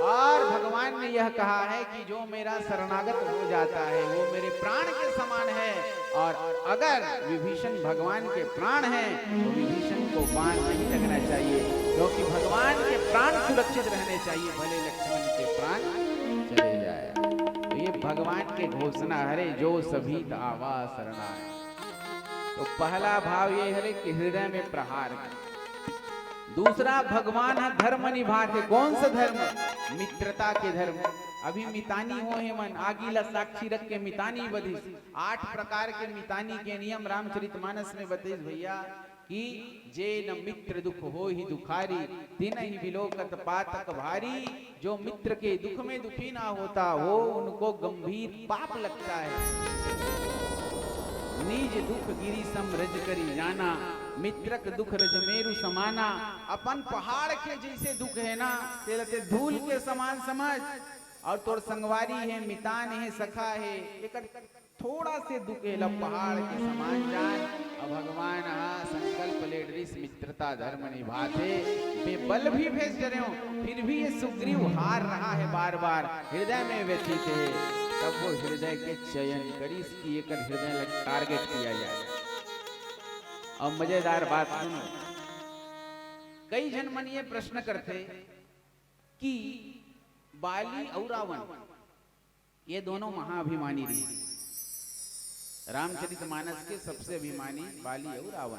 और भगवान ने यह कहा है कि जो मेरा शरणागत हो जाता है, वो मेरे प्राण के समान है। और अगर विभीषण भगवान के प्राण हैं, तो विभीषण को बाण नहीं लगना चाहिए, क्योंकि भगवान के प्राण सुरक्षित रहने चाहिए, भले लक्ष्मण के प्राण चले जाए। तो ये भगवान के घोषणा हरे, जो सभीत आवा सरनाई। तो पहला भाव ये हरे कि हृदय में प्रहार। दूसरा, भगवान ह धर्म निभाथे। कौन सा धर्म? मित्रता के धर्म। अभी मितानी हो हे मन, आगी ला साक्षी रख के मितानी बधिस। आठ प्रकार के मितानी के नियम रामचरित मानस में बतइस भैया, कि जे न मित्र दुख होहि दुखारी, तिनहि बिलोकत पातक भारी। जो मित्र के दुख में दुखी ना होता हो, उनको गंभीर पाप लगता है। निज दुख गिरि सम रज करि जाना, मित्रक दुख रज मेरु समाना। अपन पहाड़ के जैसे दुख है ना, तेला ते धूल के समान समझ, और तोर संगवारी है, मितान है, सखा है, एकर थोड़ा से दुख एला पहाड़ के समान जान। अब भगवान हा संकल्प ले डरिस, मित्रता धर्म निभाथे। मैं बल भी भेज डरेंव, फिर भी ये सुग्रीव हार रहा है बार बार, हृदय में व्यथित है। तब वो हृदय के चयन करिस कि एकर हृदय ला target किया जाए। अब मजेदार बात सुनो, कई झन मन ये प्रश्न करथे कि बाली अउ रावण ये दोनों महाअभिमानी रहिस। रामचरित मानस के सबसे अभिमानी बाली अउ रावण।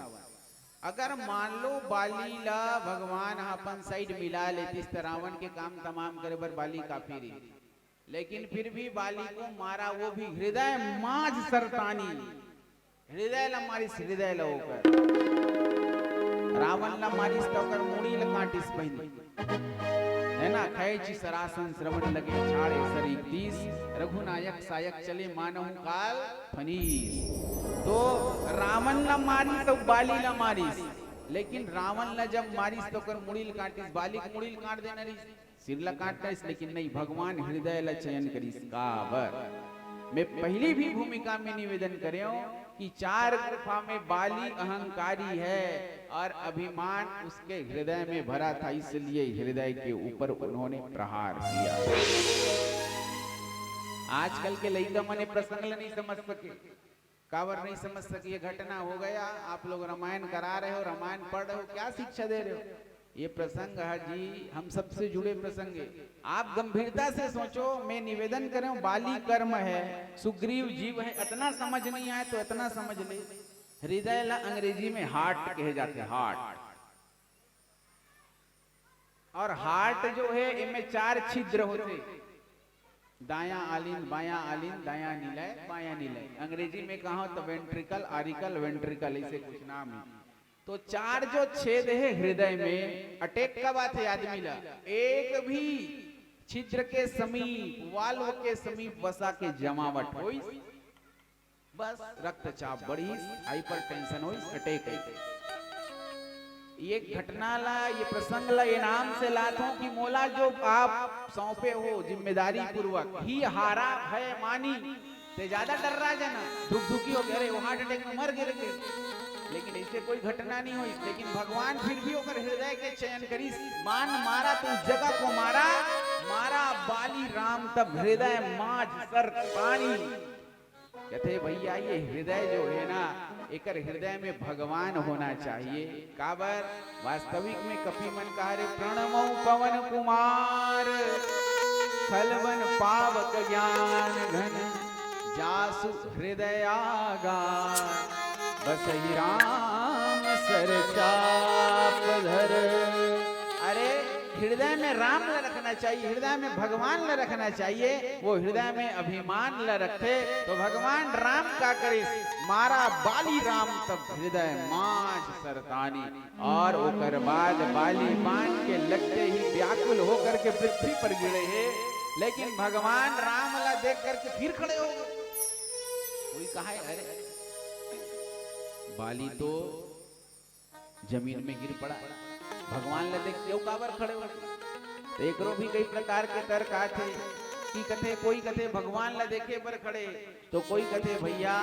अगर मान लो बाली ला भगवान ह अपन side मिला लेतिस त रावण के काम तमाम करे बर बाली काफी रहिस। लेकिन फिर भी बाली को मारा, वो भी हृदय माझ सरतानी। हृदय ला मारिस, हृदय ला ओकर। रावण ला मारिस त ओकर मुड़ी ला काटिस पहिली, है ना? खैंचि सरासन श्रवण लगे, छाड़े सर इकतीस। रघुनायक सायक चले, मानहु काल फनीस। तो रावण ला मारिस, तो बाली ला मारिस, लेकिन रावण ला जब मारिस त ओकर मुड़ी ला काटिस, बाली के मुड़ी ला काट देना रहिस। सिर ला काटना इस, लेकिन नहीं, भगवान हृदय ला चयन करिस। काबर? मैं पहली भी भूमिका में निवेदन करेंव कि चार गुफा में बाली अहंकारी है और अभिमान उसके हृदय में भरा था, इसलिए हृदय के ऊपर उन्होंने प्रहार किया। आजकल के लइका मन ए प्रसंग ला नहीं समझ सके। काबर नहीं समझ सके? ये घटना हो गया, आप लोग रामायण करा रहे हो, रामायण पढ़ रहे हो, क्या शिक्षा दे रहे हो? ये प्रसंग है जी, हम सबसे जुड़े प्रसंग है। आप गंभीरता से सोचो, मैं निवेदन करेंव, बाली कर्म है, सुग्रीव जीव है, इतना समझ नहीं आए तो इतना समझ ले। हृदय ला अंग्रेजी में heart कहे जाथे, heart। और heart जो है, इनमें चार छिद्र होथे, दायां आलिंद, बायां आलिंद, दायां निलय, बायां निलय। अंग्रेजी में कहा तो ventricle, auricle, ventricle, ऐसे कुछ नाम है। तो चार जो छेद हे हृदय में, अटैक का बात हे आदमी ला, एक भी छिद्र के समीप, वाल्व के समीप वसा के जमावट होइस, बस रक्तचाप बढ़िस, हाइपरटेंशन होइस, अटैक होइस। ये घटना ला, ये प्रसंग ला ये नाम से लात हों कि मोला जो आप सौंपे हो जिम्मेदारी पूर्वक, ही हारा भय मानी, ते ज्यादा डर्रा जाना, धुकधुकी हो गया, अरे वो हार्ट अटैक में मर गे रे। लेकिन ऐसे कोई घटना नहीं होइस, लेकिन भगवान फिर भी ओकर हृदय के चयन करिस, बान मारा तो उस जगह को मारा, मारा बाली राम तब हृदय माझ सर पानी। कथे भैया, ये हृदय जो हे ना, एकर हृदय में भगवान होना चाहिए। काबर? वास्तविक में कपि मन कहा रे, प्रणमौ पवन कुमार, खलबन पावक ज्ञान घन जासु हृदय आगार, बसहि राम सर चाप धर। अरे, हृदय में राम ला रखना चाहिए, हृदय में भगवान ला रखना चाहिए। वो हृदय में अभिमान ला रखथे तो भगवान राम का करिस, मारा बाली राम तब हृदय माझ सरतानी। और ओकर बाद बाली बान के लगते ही व्याकुल होकर के पृथ्वी पर गिरे हे, लेकिन भगवान राम ला देख करके फिर खड़े हो गए। कोई कहा है, अरे बाली तो जमीन में गिर पड़ा, भगवान ला देख के काबर खड़े हो? तो एकरो भी कई प्रकार के तर्क आथे कि कथे, कोई कथे भगवान ला देखे बर खड़े, तो कोई कथे भैया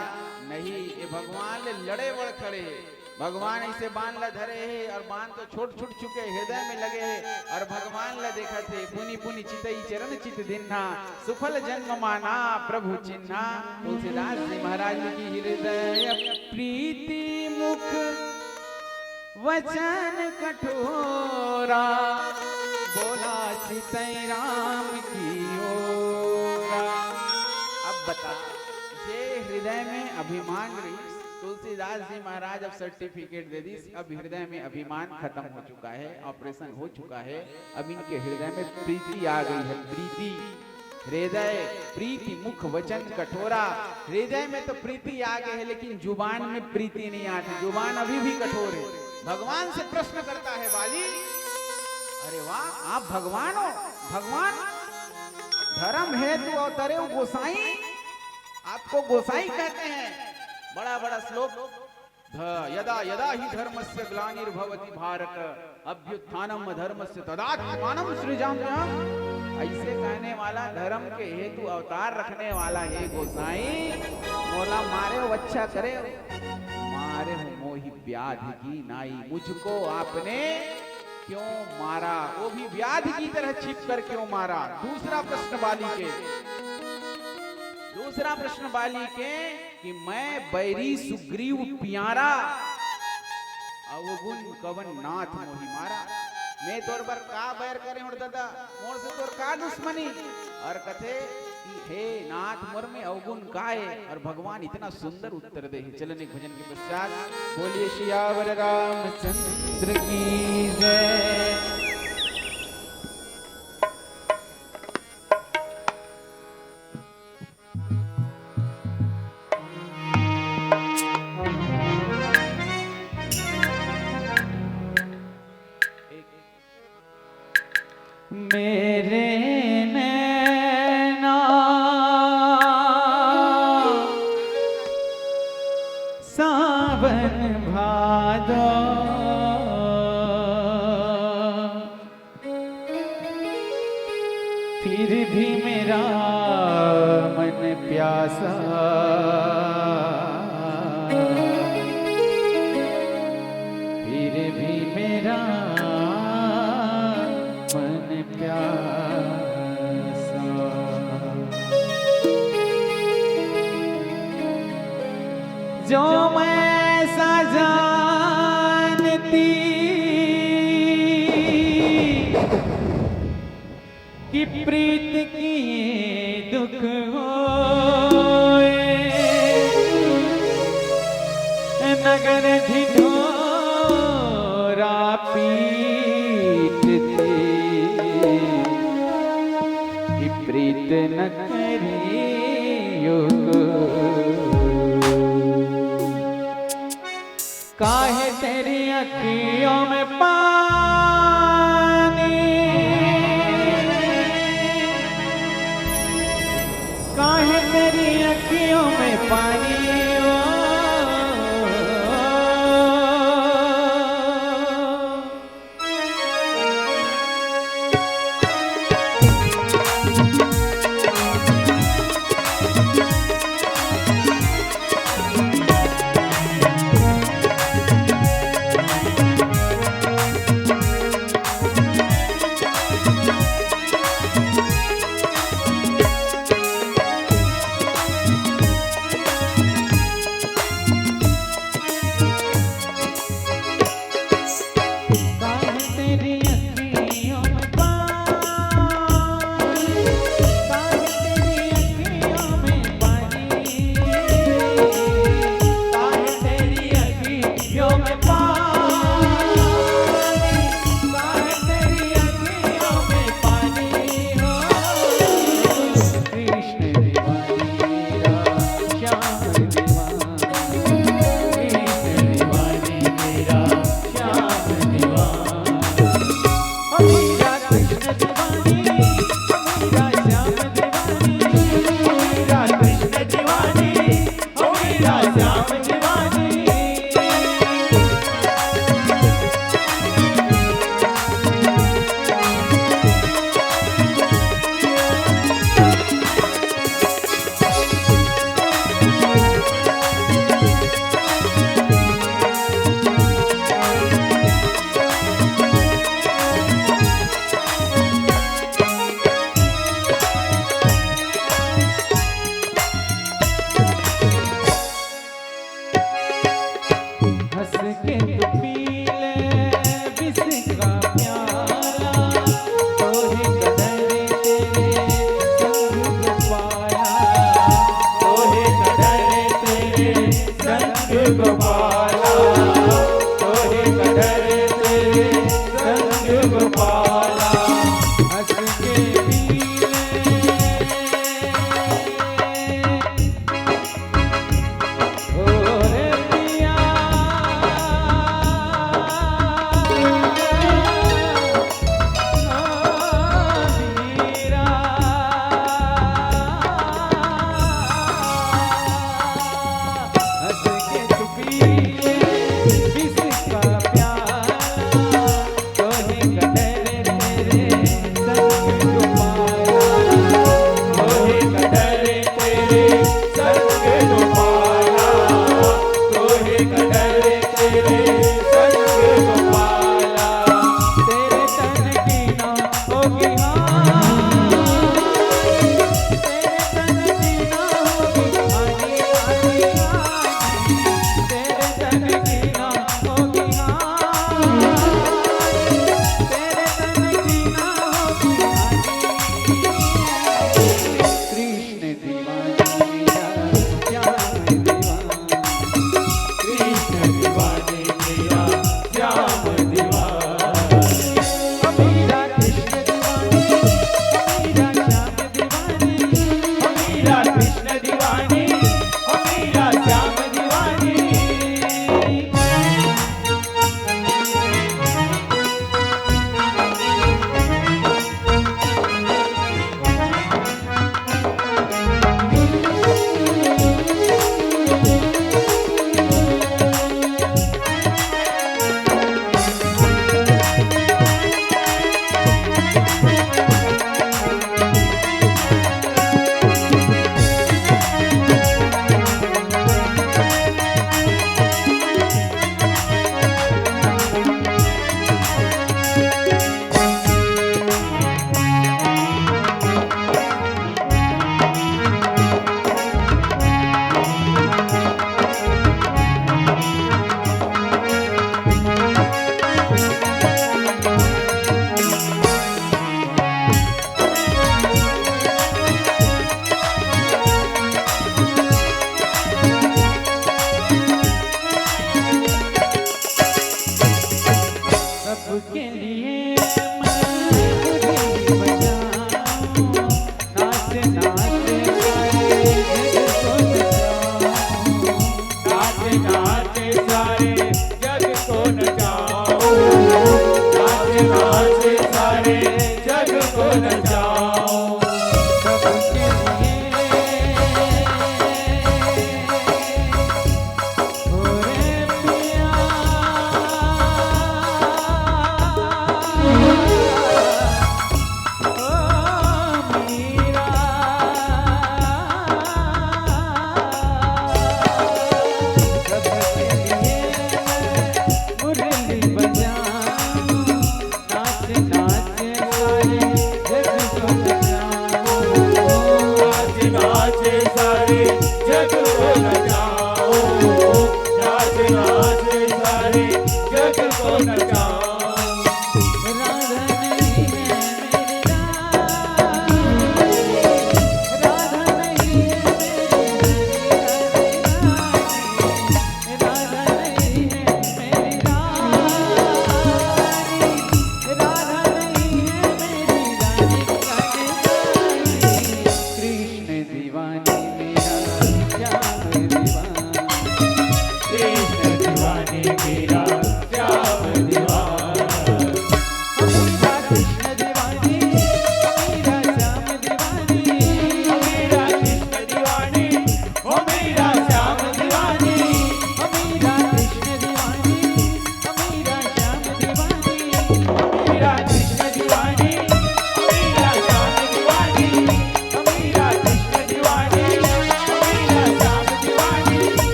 नहीं, ये भगवान ले लड़े बर खड़े हे। भगवान ऐसे बान ला धरे हे और बान तो छोट छूट चुके, हृदय में लगे हे और भगवान ला देखत हे। पुनि पुनि चितई चरण चित दिन्हा, सुफल जन्म माना प्रभु चिन्हा। तुलसीदास जी महाराज की हृदय प्रीति मुख वचन कठोरा, बोला चितई राम की ओरा। अब बता, जे हृदय में अभिमान रहिस, तुलसीदास जी महाराज अब सर्टिफिकेट दे दिस, अब हृदय में अभिमान खत्म हो चुका है, ऑपरेशन हो चुका है, अब इनके हृदय में प्रीति आ गई है, प्रीति। हृदय प्रीति मुख वचन कठोरा। हृदय में तो प्रीति आ गई है, लेकिन जुबान में प्रीति नहीं आती, जुबान अभी भी कठोर है। भगवान से प्रश्न करता है बाली, अरे वाह, आप भगवान हो? भगवान, धर्म हेतु अवतरे हो गोसाई, आपको गोसाई कहते हैं। बड़ा बड़ा श्लोक, ध-, यदा यदा ही धर्मस्य ग्लानिर्भवति भारत, अभ्युत्थानम अधर्मस्य तदात्मानम सृजाम्यहम। ऐसे कहने वाला, धर्म के हेतु अवतार रखने वाला हे गोसाई, मोला मारे हो, अच्छा करे हो, मारे हो मोहि व्याधि की नाई, मुझको आपने क्यों मारा? वो भी व्याधि की तरह छिप कर क्यों मारा? दूसरा प्रश्न बाली के, दूसरा प्रश्न बाली के कि मैं बैरी सुग्रीव प्यारा, अवगुण कवन नाथ मोहि मारा। मैं तोर बर का बैर करे हों दादा, मोर से तोर का दुश्मनी? और कथे कि हे नाथ, मोर में अवगुण का है? और भगवान इतना सुंदर उत्तर दे हे। चलन एक भजन के पश्चात बोलिए सियावर रामचंद्र की जय। मेरे नैना सावन भादो, फिर भी मेरा मन प्यासा, फिर भी मेरा मन प्यासा। जो मैं ऐसा जानती कि प्रीत किए दुख होए, नगर ढिढोरा पीटते, कि प्रीत न करियो। काहे तेरी अखियों में पानी, काहे तेरी अखियों में पानी, ओ।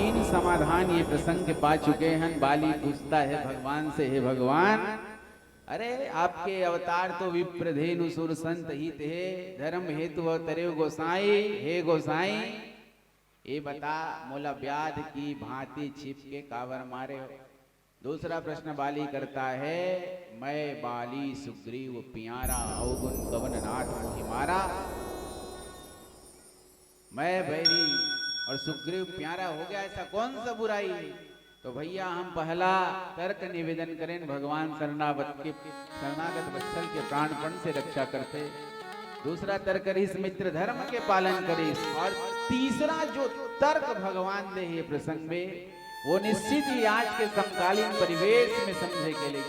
तीन समाधान ये प्रसंग के पा चुके हैं। बाली पूछता है भगवान से, हे भगवान, अरे आपके अवतार तो विप्र धेनु सुर संत हित हे, धर्म हेतु अवतरे गोसाई, हे गोसाई, ये बता मोला व्याध की भांति छिप के काबर मारे हो। दूसरा प्रश्न बाली करता है, मैं बाली सुग्रीव प्यारा, अवगुण कवन नाथ मोहि मारा। मैं बैरी और सुग्रीव प्यारा हो गया, ऐसा कौन सा बुराई है? तो भैया हम पहला तर्क निवेदन करें, भगवान शरणागत के, शरणागत वत्सल के प्राणपण से रक्षा करते। दूसरा तर्क करिस मित्र धर्म के पालन करिस। और तीसरा जो तर्क भगवान दे हे प्रसंग में, वो निश्चित ही आज के समकालीन परिवेश में समझे के लिए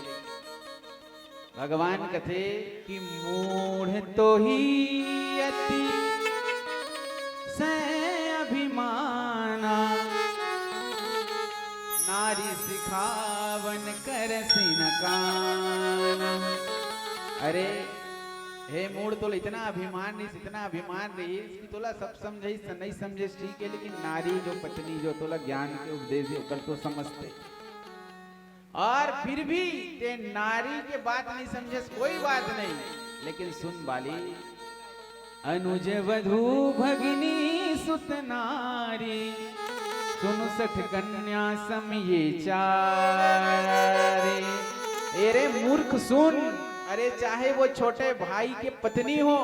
भगवान कथे कि मूढ़ तो ही अति से अभिमाना, नारी सिखावन करसि न काना। अरे हे मूढ़, तोला इतना अभिमान रहिस, इतना अभिमान रहिस कि तोला सब समझाइस, नहीं समझे ठीक है, लेकिन नारी जो पत्नी जो तोला ज्ञान के उपदेश दे ओकर तो समझते। और फिर भी ते नारी के बात नहीं समझे, कोई बात नहीं, लेकिन सुन बाली, अनुज वधू भगिनी सुत नारी, सुन सठ कन्या सम ये चारी। ए रे मूर्ख सुन, अरे चाहे वो छोटे भाई के पत्नी हो,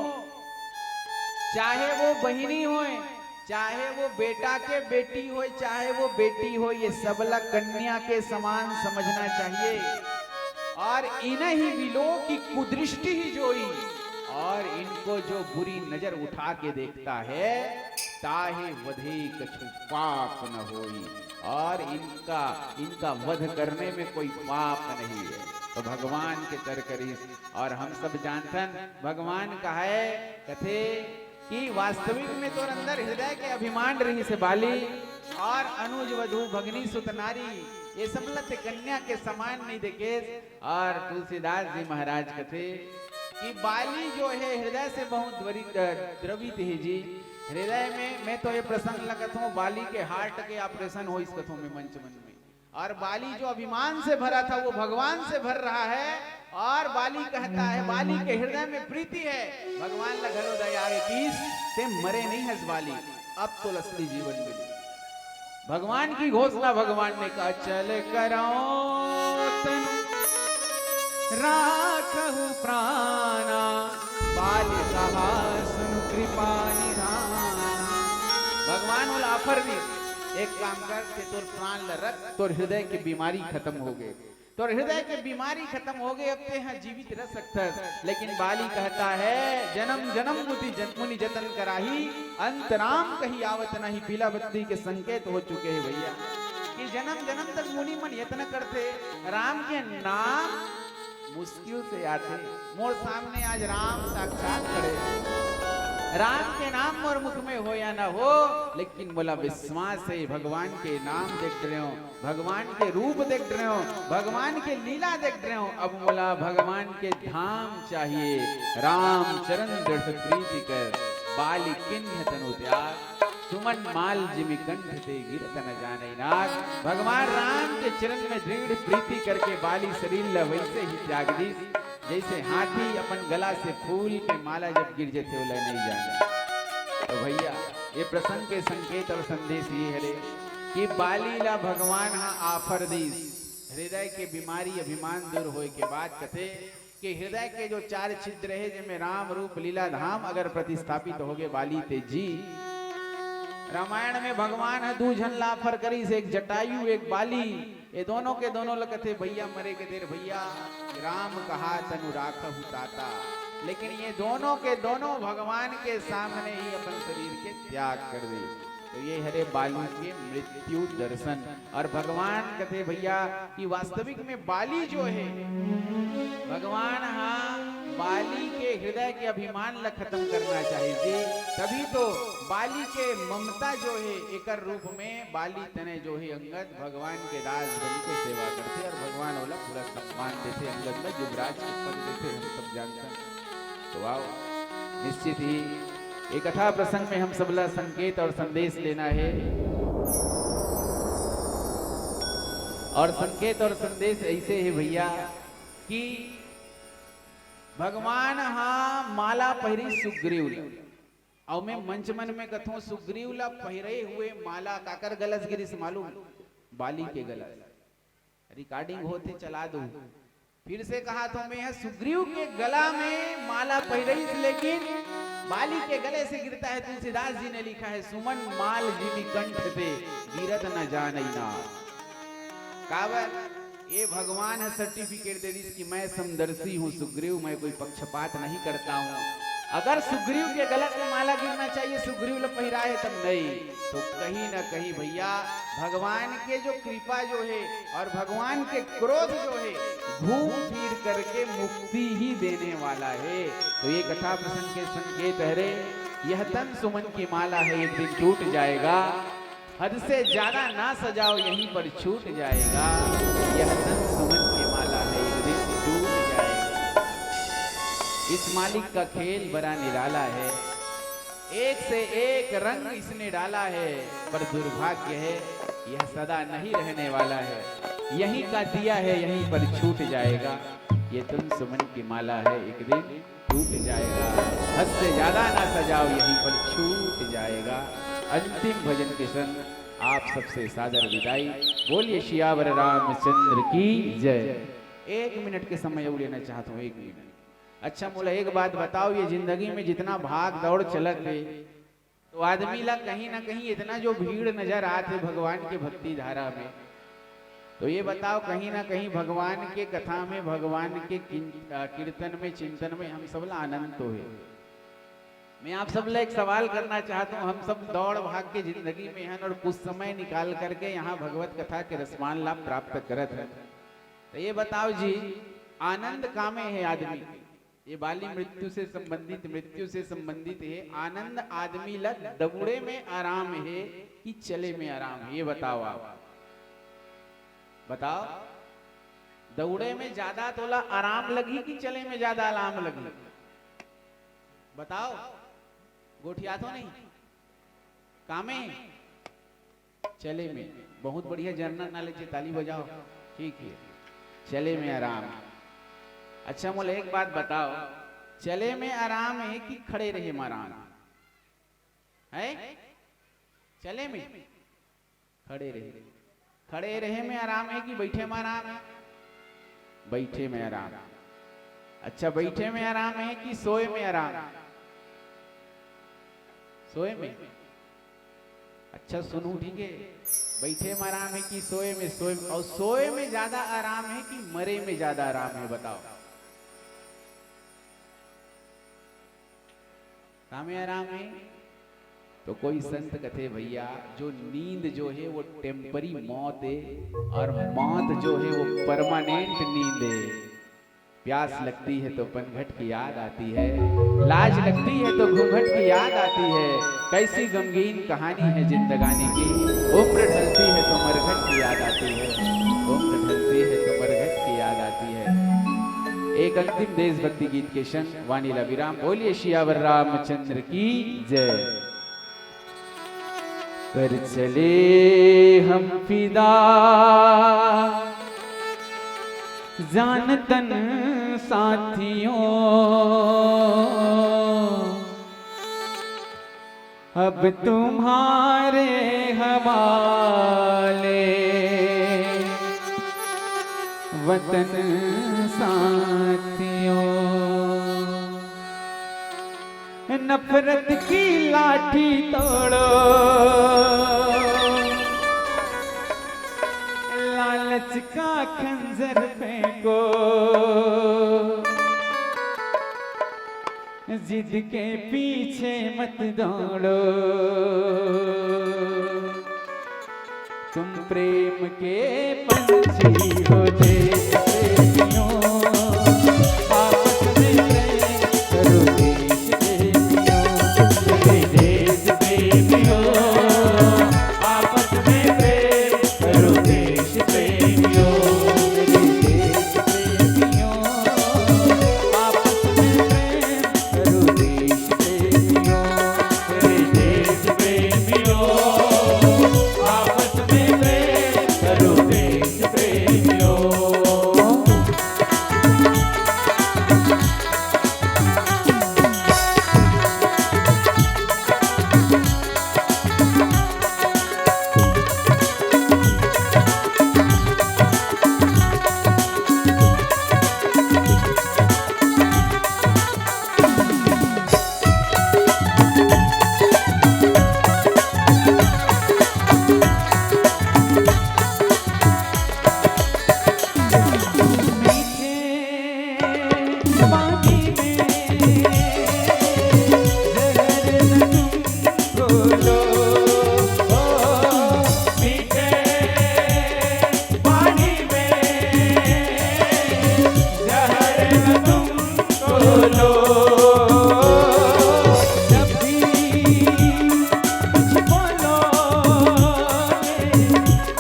चाहे वो बहिनी होय, चाहे वो बेटा के बेटी होय, चाहे वो बेटी होय, ये सबला कन्या के समान समझना चाहिए। और इनहि विलोकि कुदृष्टि ही जोई, और इनको जो बुरी नजर उठा के देखता है, ताहि वधे कछु पाप न होई, और इनका, इनका वध करने में कोई पाप नहीं है। तो भगवान के तर्क करिस, और हम सब जानथन भगवान कहे, कथे कि वास्तविक में तोर अंदर हृदय के अभिमान रहिस हे बाली, और अनुज वधू भगनी सुत नारी, ये सब ला ते कन्या के समान नहीं देखेस। और तुलसीदास जी महाराज कथे कि बाली जो है हृदय से बहुत द्वरि-, अ, द्रवित है जी। हृदय में, मैं तो ये प्रसंग लगत हूँ, बाली के heart के operation होइस कथों में मंच मन में। और बाली जो अभिमान से भरा था, वो भगवान से भर रहा है। और बाली कहता है, बाली के हृदय में प्रीति है, भगवान ला घलो दया आवे, किस ते मरे नहीं हस बाली, अब तो असली जीवन मिले। भगवान की घोषणा भगवान ने कहा, चल करो तनु राखहु प्राणा, बाल कहा सुन कृपा निधाना। भगवान बोला, offer दी, एक काम कर, ते तोर प्राण ल रख, तोर हृदय के बीमारी खत्म हो गए, तोर हृदय के बीमारी खत्म हो गए, अब ते हा जीवित रह सकथस। लेकिन बाली कहता है, जन्म जन्म मुनि जन, मुनि जतन कराही, अंत राम कही आवत नहीं। पीला बत्ती के संकेत हो चुके हैं भैया, कि जन्म जन्म तक मुनि मन यत्न करते, राम के नाम मुश्किल से आते। मोर सामने आज राम साक्षात खड़े, राम के नाम मोर मुख में हो या ना हो, लेकिन मोला विश्वास है, भगवान के नाम देख रहे हो, भगवान के रूप देख रहे हो, भगवान के लीला देख रहे हो। अब मोला भगवान के धाम चाहिए। राम चरण दृढ़ प्रीति कर, बाली किन्ह तनु त्याग, सुमन माल जिमि कंठ ते गिरत न जाने नाग। भगवान राम के चरण में दृढ़ प्रीति करके बाली शरीर ल वैसे ही त्याग दीस, जैसे हाथी अपन गला से फूल के माला जब गिर जाते, ओला नहीं जाने। तो भैया, ये प्रसंग के संकेत और संदेश ये हरे कि बाली ला भगवान हा offer दीस, हृदय के बीमारी, अभिमान दूर होए के बाद कथे कि हृदय के जो चार छिद्र है, जेमे राम रूप लीला धाम अगर प्रतिस्थापित हो गए बाली ते जी। रामायण में भगवान ह दू झन ला offer करिस, एक जटायु, एक बाली। ये दोनों के दोनों ल कथे, भैया मरे के देर भैया, राम कहा तनु राखहु ताता। लेकिन ये दोनों के दोनों भगवान के सामने ही अपन शरीर के त्याग कर दे। तो ये हरे बाली के मृत्यु दर्शन। और भगवान कथे भैया कि वास्तविक में बाली जो है, भगवान हा बाली के हृदय के अभिमान ल खत्म करना चाहिए जी। तभी तो बाली के ममता जो है, एकर रूप में बाली तने जो है अंगद भगवान के दास बन के सेवा करते और भगवान ओला पूरा सम्मान देते, अंगद में युवराज के पद देते, हम सब जानते हैं। तो आओ, निश्चित ही ये कथा प्रसंग में हम सबला संकेत और संदेश लेना है। और संकेत और संदेश ऐसे हे भैया कि भगवान हा माला पहिरी सुग्रीव ल। अउ मैं मंच मन में कथों, सुग्रीव ला पहिरे हुए माला काकर गलस गिरिस मालूम? बाली के गलस। रिकॉर्डिंग होथे, चला दो। फिर से कहा तो मैं ह सुग्रीव के गला में माला पहिरइस, लेकिन बाली के गले से गिरता है। तुलसीदास जी ने लिखा है, सुमन माल जिमि कंठ ते गिरत न जानइ नाथ। काबर? ये भगवान ह सर्टिफिकेट दे दिस कि मैं समदर्शी हूँ सुग्रीव, मैं कोई पक्षपात नहीं करता हूँ। अगर सुग्रीव के गला में माला गिरना चाहिए, सुग्रीव ल पहिराए, तब नहीं। तो कहीं ना कहीं भैया, भगवान के जो कृपा जो है और भगवान के क्रोध जो है, घूम फिर करके मुक्ति ही देने वाला है। तो ये कथा प्रसंग के संकेत है रे, यह तन सुमन की माला है, एक दिन टूट जाएगा। हद से ज्यादा ना सजाओ, यहीं पर छूट जाएगा। यह तन सुमन की माला है, एक दिन टूट जाएगा। इस मालिक का खेल बड़ा निराला है, एक से एक रंग इसने डाला है, पर दुर्भाग्य है, यह सदा नहीं रहने वाला है। यहीं का दिया है, यहीं पर छूट जाएगा। ये तन सुमन की माला है, एक दिन टूट जाएगा। हद से ज्यादा ना सजाओ, यहीं पर छूट जाएगा। अंतिम भजन के संग आप सबसे सादर विदाई। बोलिए सियावर रामचंद्र की जय। एक मिनट के समय अउ लेना चाहत हूँ, एक मिनट। अच्छा, मोला एक बात बताओ, ये जिंदगी में जितना भाग दौड़ चलत हे, तो आदमी ला कहीं ना कहीं इतना जो भीड़ नजर आत हे भगवान के भक्ति धारा में, तो ये बताओ, कहीं ना कहीं भगवान के कथा में, भगवान के किन-, अ, कीर्तन में, चिंतन में हम सब ला आनंद तो हे। मैं आप सब ला एक सवाल करना चाहता हूँ, हम सब दौड़ भाग के जिंदगी में हन और कुछ समय निकाल करके यहाँ भगवत कथा के रसमान लाभ प्राप्त करत हन, तो ये बताओ जी, आनंद कामे हे आदमी? ये बाली मृत्यु से संबंधित, मृत्यु से संबंधित हे। आनंद आदमी ला दौड़े में आराम हे कि चले में आराम हे? ये बताओ आप, बताओ, दौड़े में ज्यादा तोला आराम लगही कि चले में ज्यादा आराम लगही? बताओ, गोठिया तो नहीं? कामे? चले में। बहुत बढ़िया, जनरल नॉलेज हे, ताली बजाओ। ठीक है, चले में आराम। अच्छा, मोला एक बात बताओ, चले में आराम हे कि खड़े रहे में आराम हे? चले में? खड़े रहे। खड़े रहे में आराम हे कि बैठे में आराम हे? बैठे में आराम। अच्छा, बैठे में आराम हे कि सोए में आराम? सोए में। अच्छा सुनहू, ठीक हे, बैठे में आराम हे कि सोए में? सोए में। अउ सोए में ज्यादा आराम हे कि मरे में ज्यादा आराम हे, बताओ? कामे आराम हे? तो कोई संत कथे, भैया, जो नींद जो हे वो टेम्परी मौत हे, और मौत जो हे वो परमानेंट नींद हे। प्यास लगती है तो पनघट की याद आती है, लाज लगती है तो घूंघट की याद आती है। कैसी गमगीन कहानी है जिंदगानी की, उम्र ढलती है तो मरघट की याद आती है, उम्र ढलती है तो मरघट की याद आती है। एक अंतिम देशभक्ति गीत के संग वाणी ला विराम। बोलिए सियावर रामचंद्र की जय। कर चले हम फिदा जान तन साथियों, अब तुम्हारे हवाले वतन साथियों। नफरत की लाठी तोड़ो, लालच का खंजर फेंको, जिद के पीछे मत दौड़ो। तुम प्रेम के पंछी हो, देश प्रेमियों, आपस में प्रेम करो, देश प्रेमियों, मेरे देश प्रेमियों, आपस में प्रेम करो, देश प्रेमियों, मेरे देश प्रेमियों, आपस में प्रेम करो, देश प्रेमियों, मेरे देश प्रेमियों, आपस में प्रेम करो, देश प्रेमियों।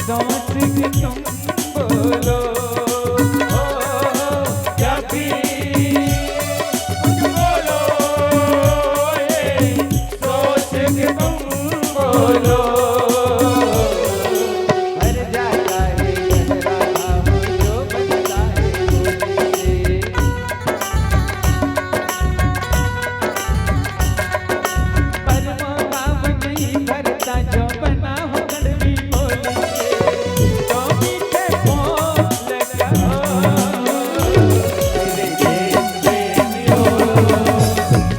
सोच के तुम बोलो, ओ, जब भी कुछ बोलो, ये सोच के तुम बोलो। हर जाता है, हर रहा हूँ, जो बनता है, वो तुझसे। पर वो भाव नहीं भरता, जो बना हो कड़वी बोली के, तो मीठे बोल कहो। मेरे देश प्रेमियों,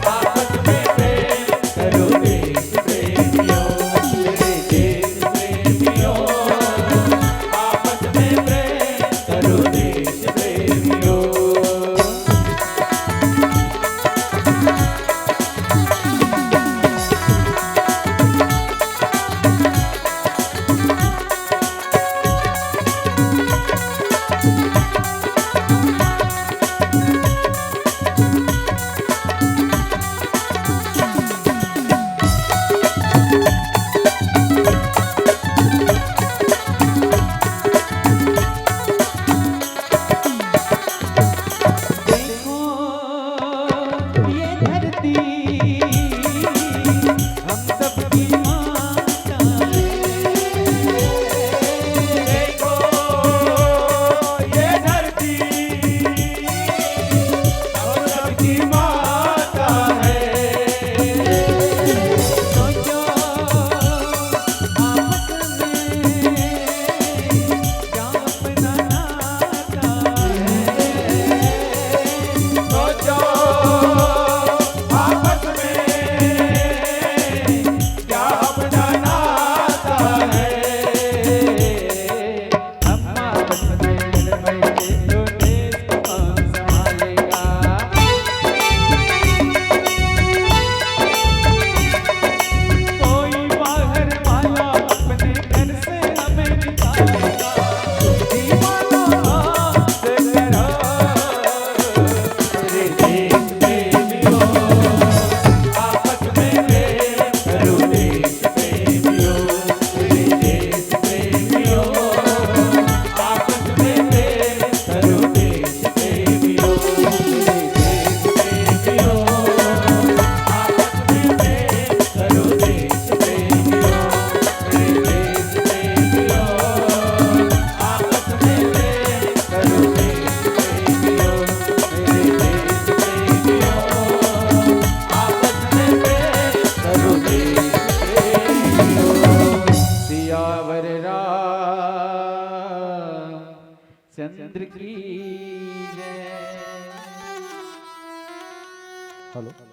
आपस में प्रेम करो, देश प्रेमियों, मेरे देश प्रेमियों, आपस में प्रेम करो, देश प्रेमियों। देखो ये धरती हम सबकी माता है। देखो ये धरती हम सबकी माता है। सोचो आपस में क्या अपना नाता है। सोचो आपस में क्या अपना नाता है। हम आपस में मिल बैठे तो देश को कौन संभालेगा? कोई बाहर वाला अपने घर से हमें निकालेगा। दीवानों से करो, मेरे देश प्रेमियों, आपस में प्रेम करो, देश प्रेमियों, मेरे देश प्रेमियों, आपस में प्रेम करो, देश प्रेमियों, मेरे देश प्रेमियों, आपस में प्रेम करो, देश प्रेमियों, मेरे देश प्रेमियों, आपस में प्रेम करो, देश प्रेमियों, मेरे देश प्रेमियों, आपस में प्रेम करो, देश प्रेमियों। सियावर रामचंद्र की जय। हेलो।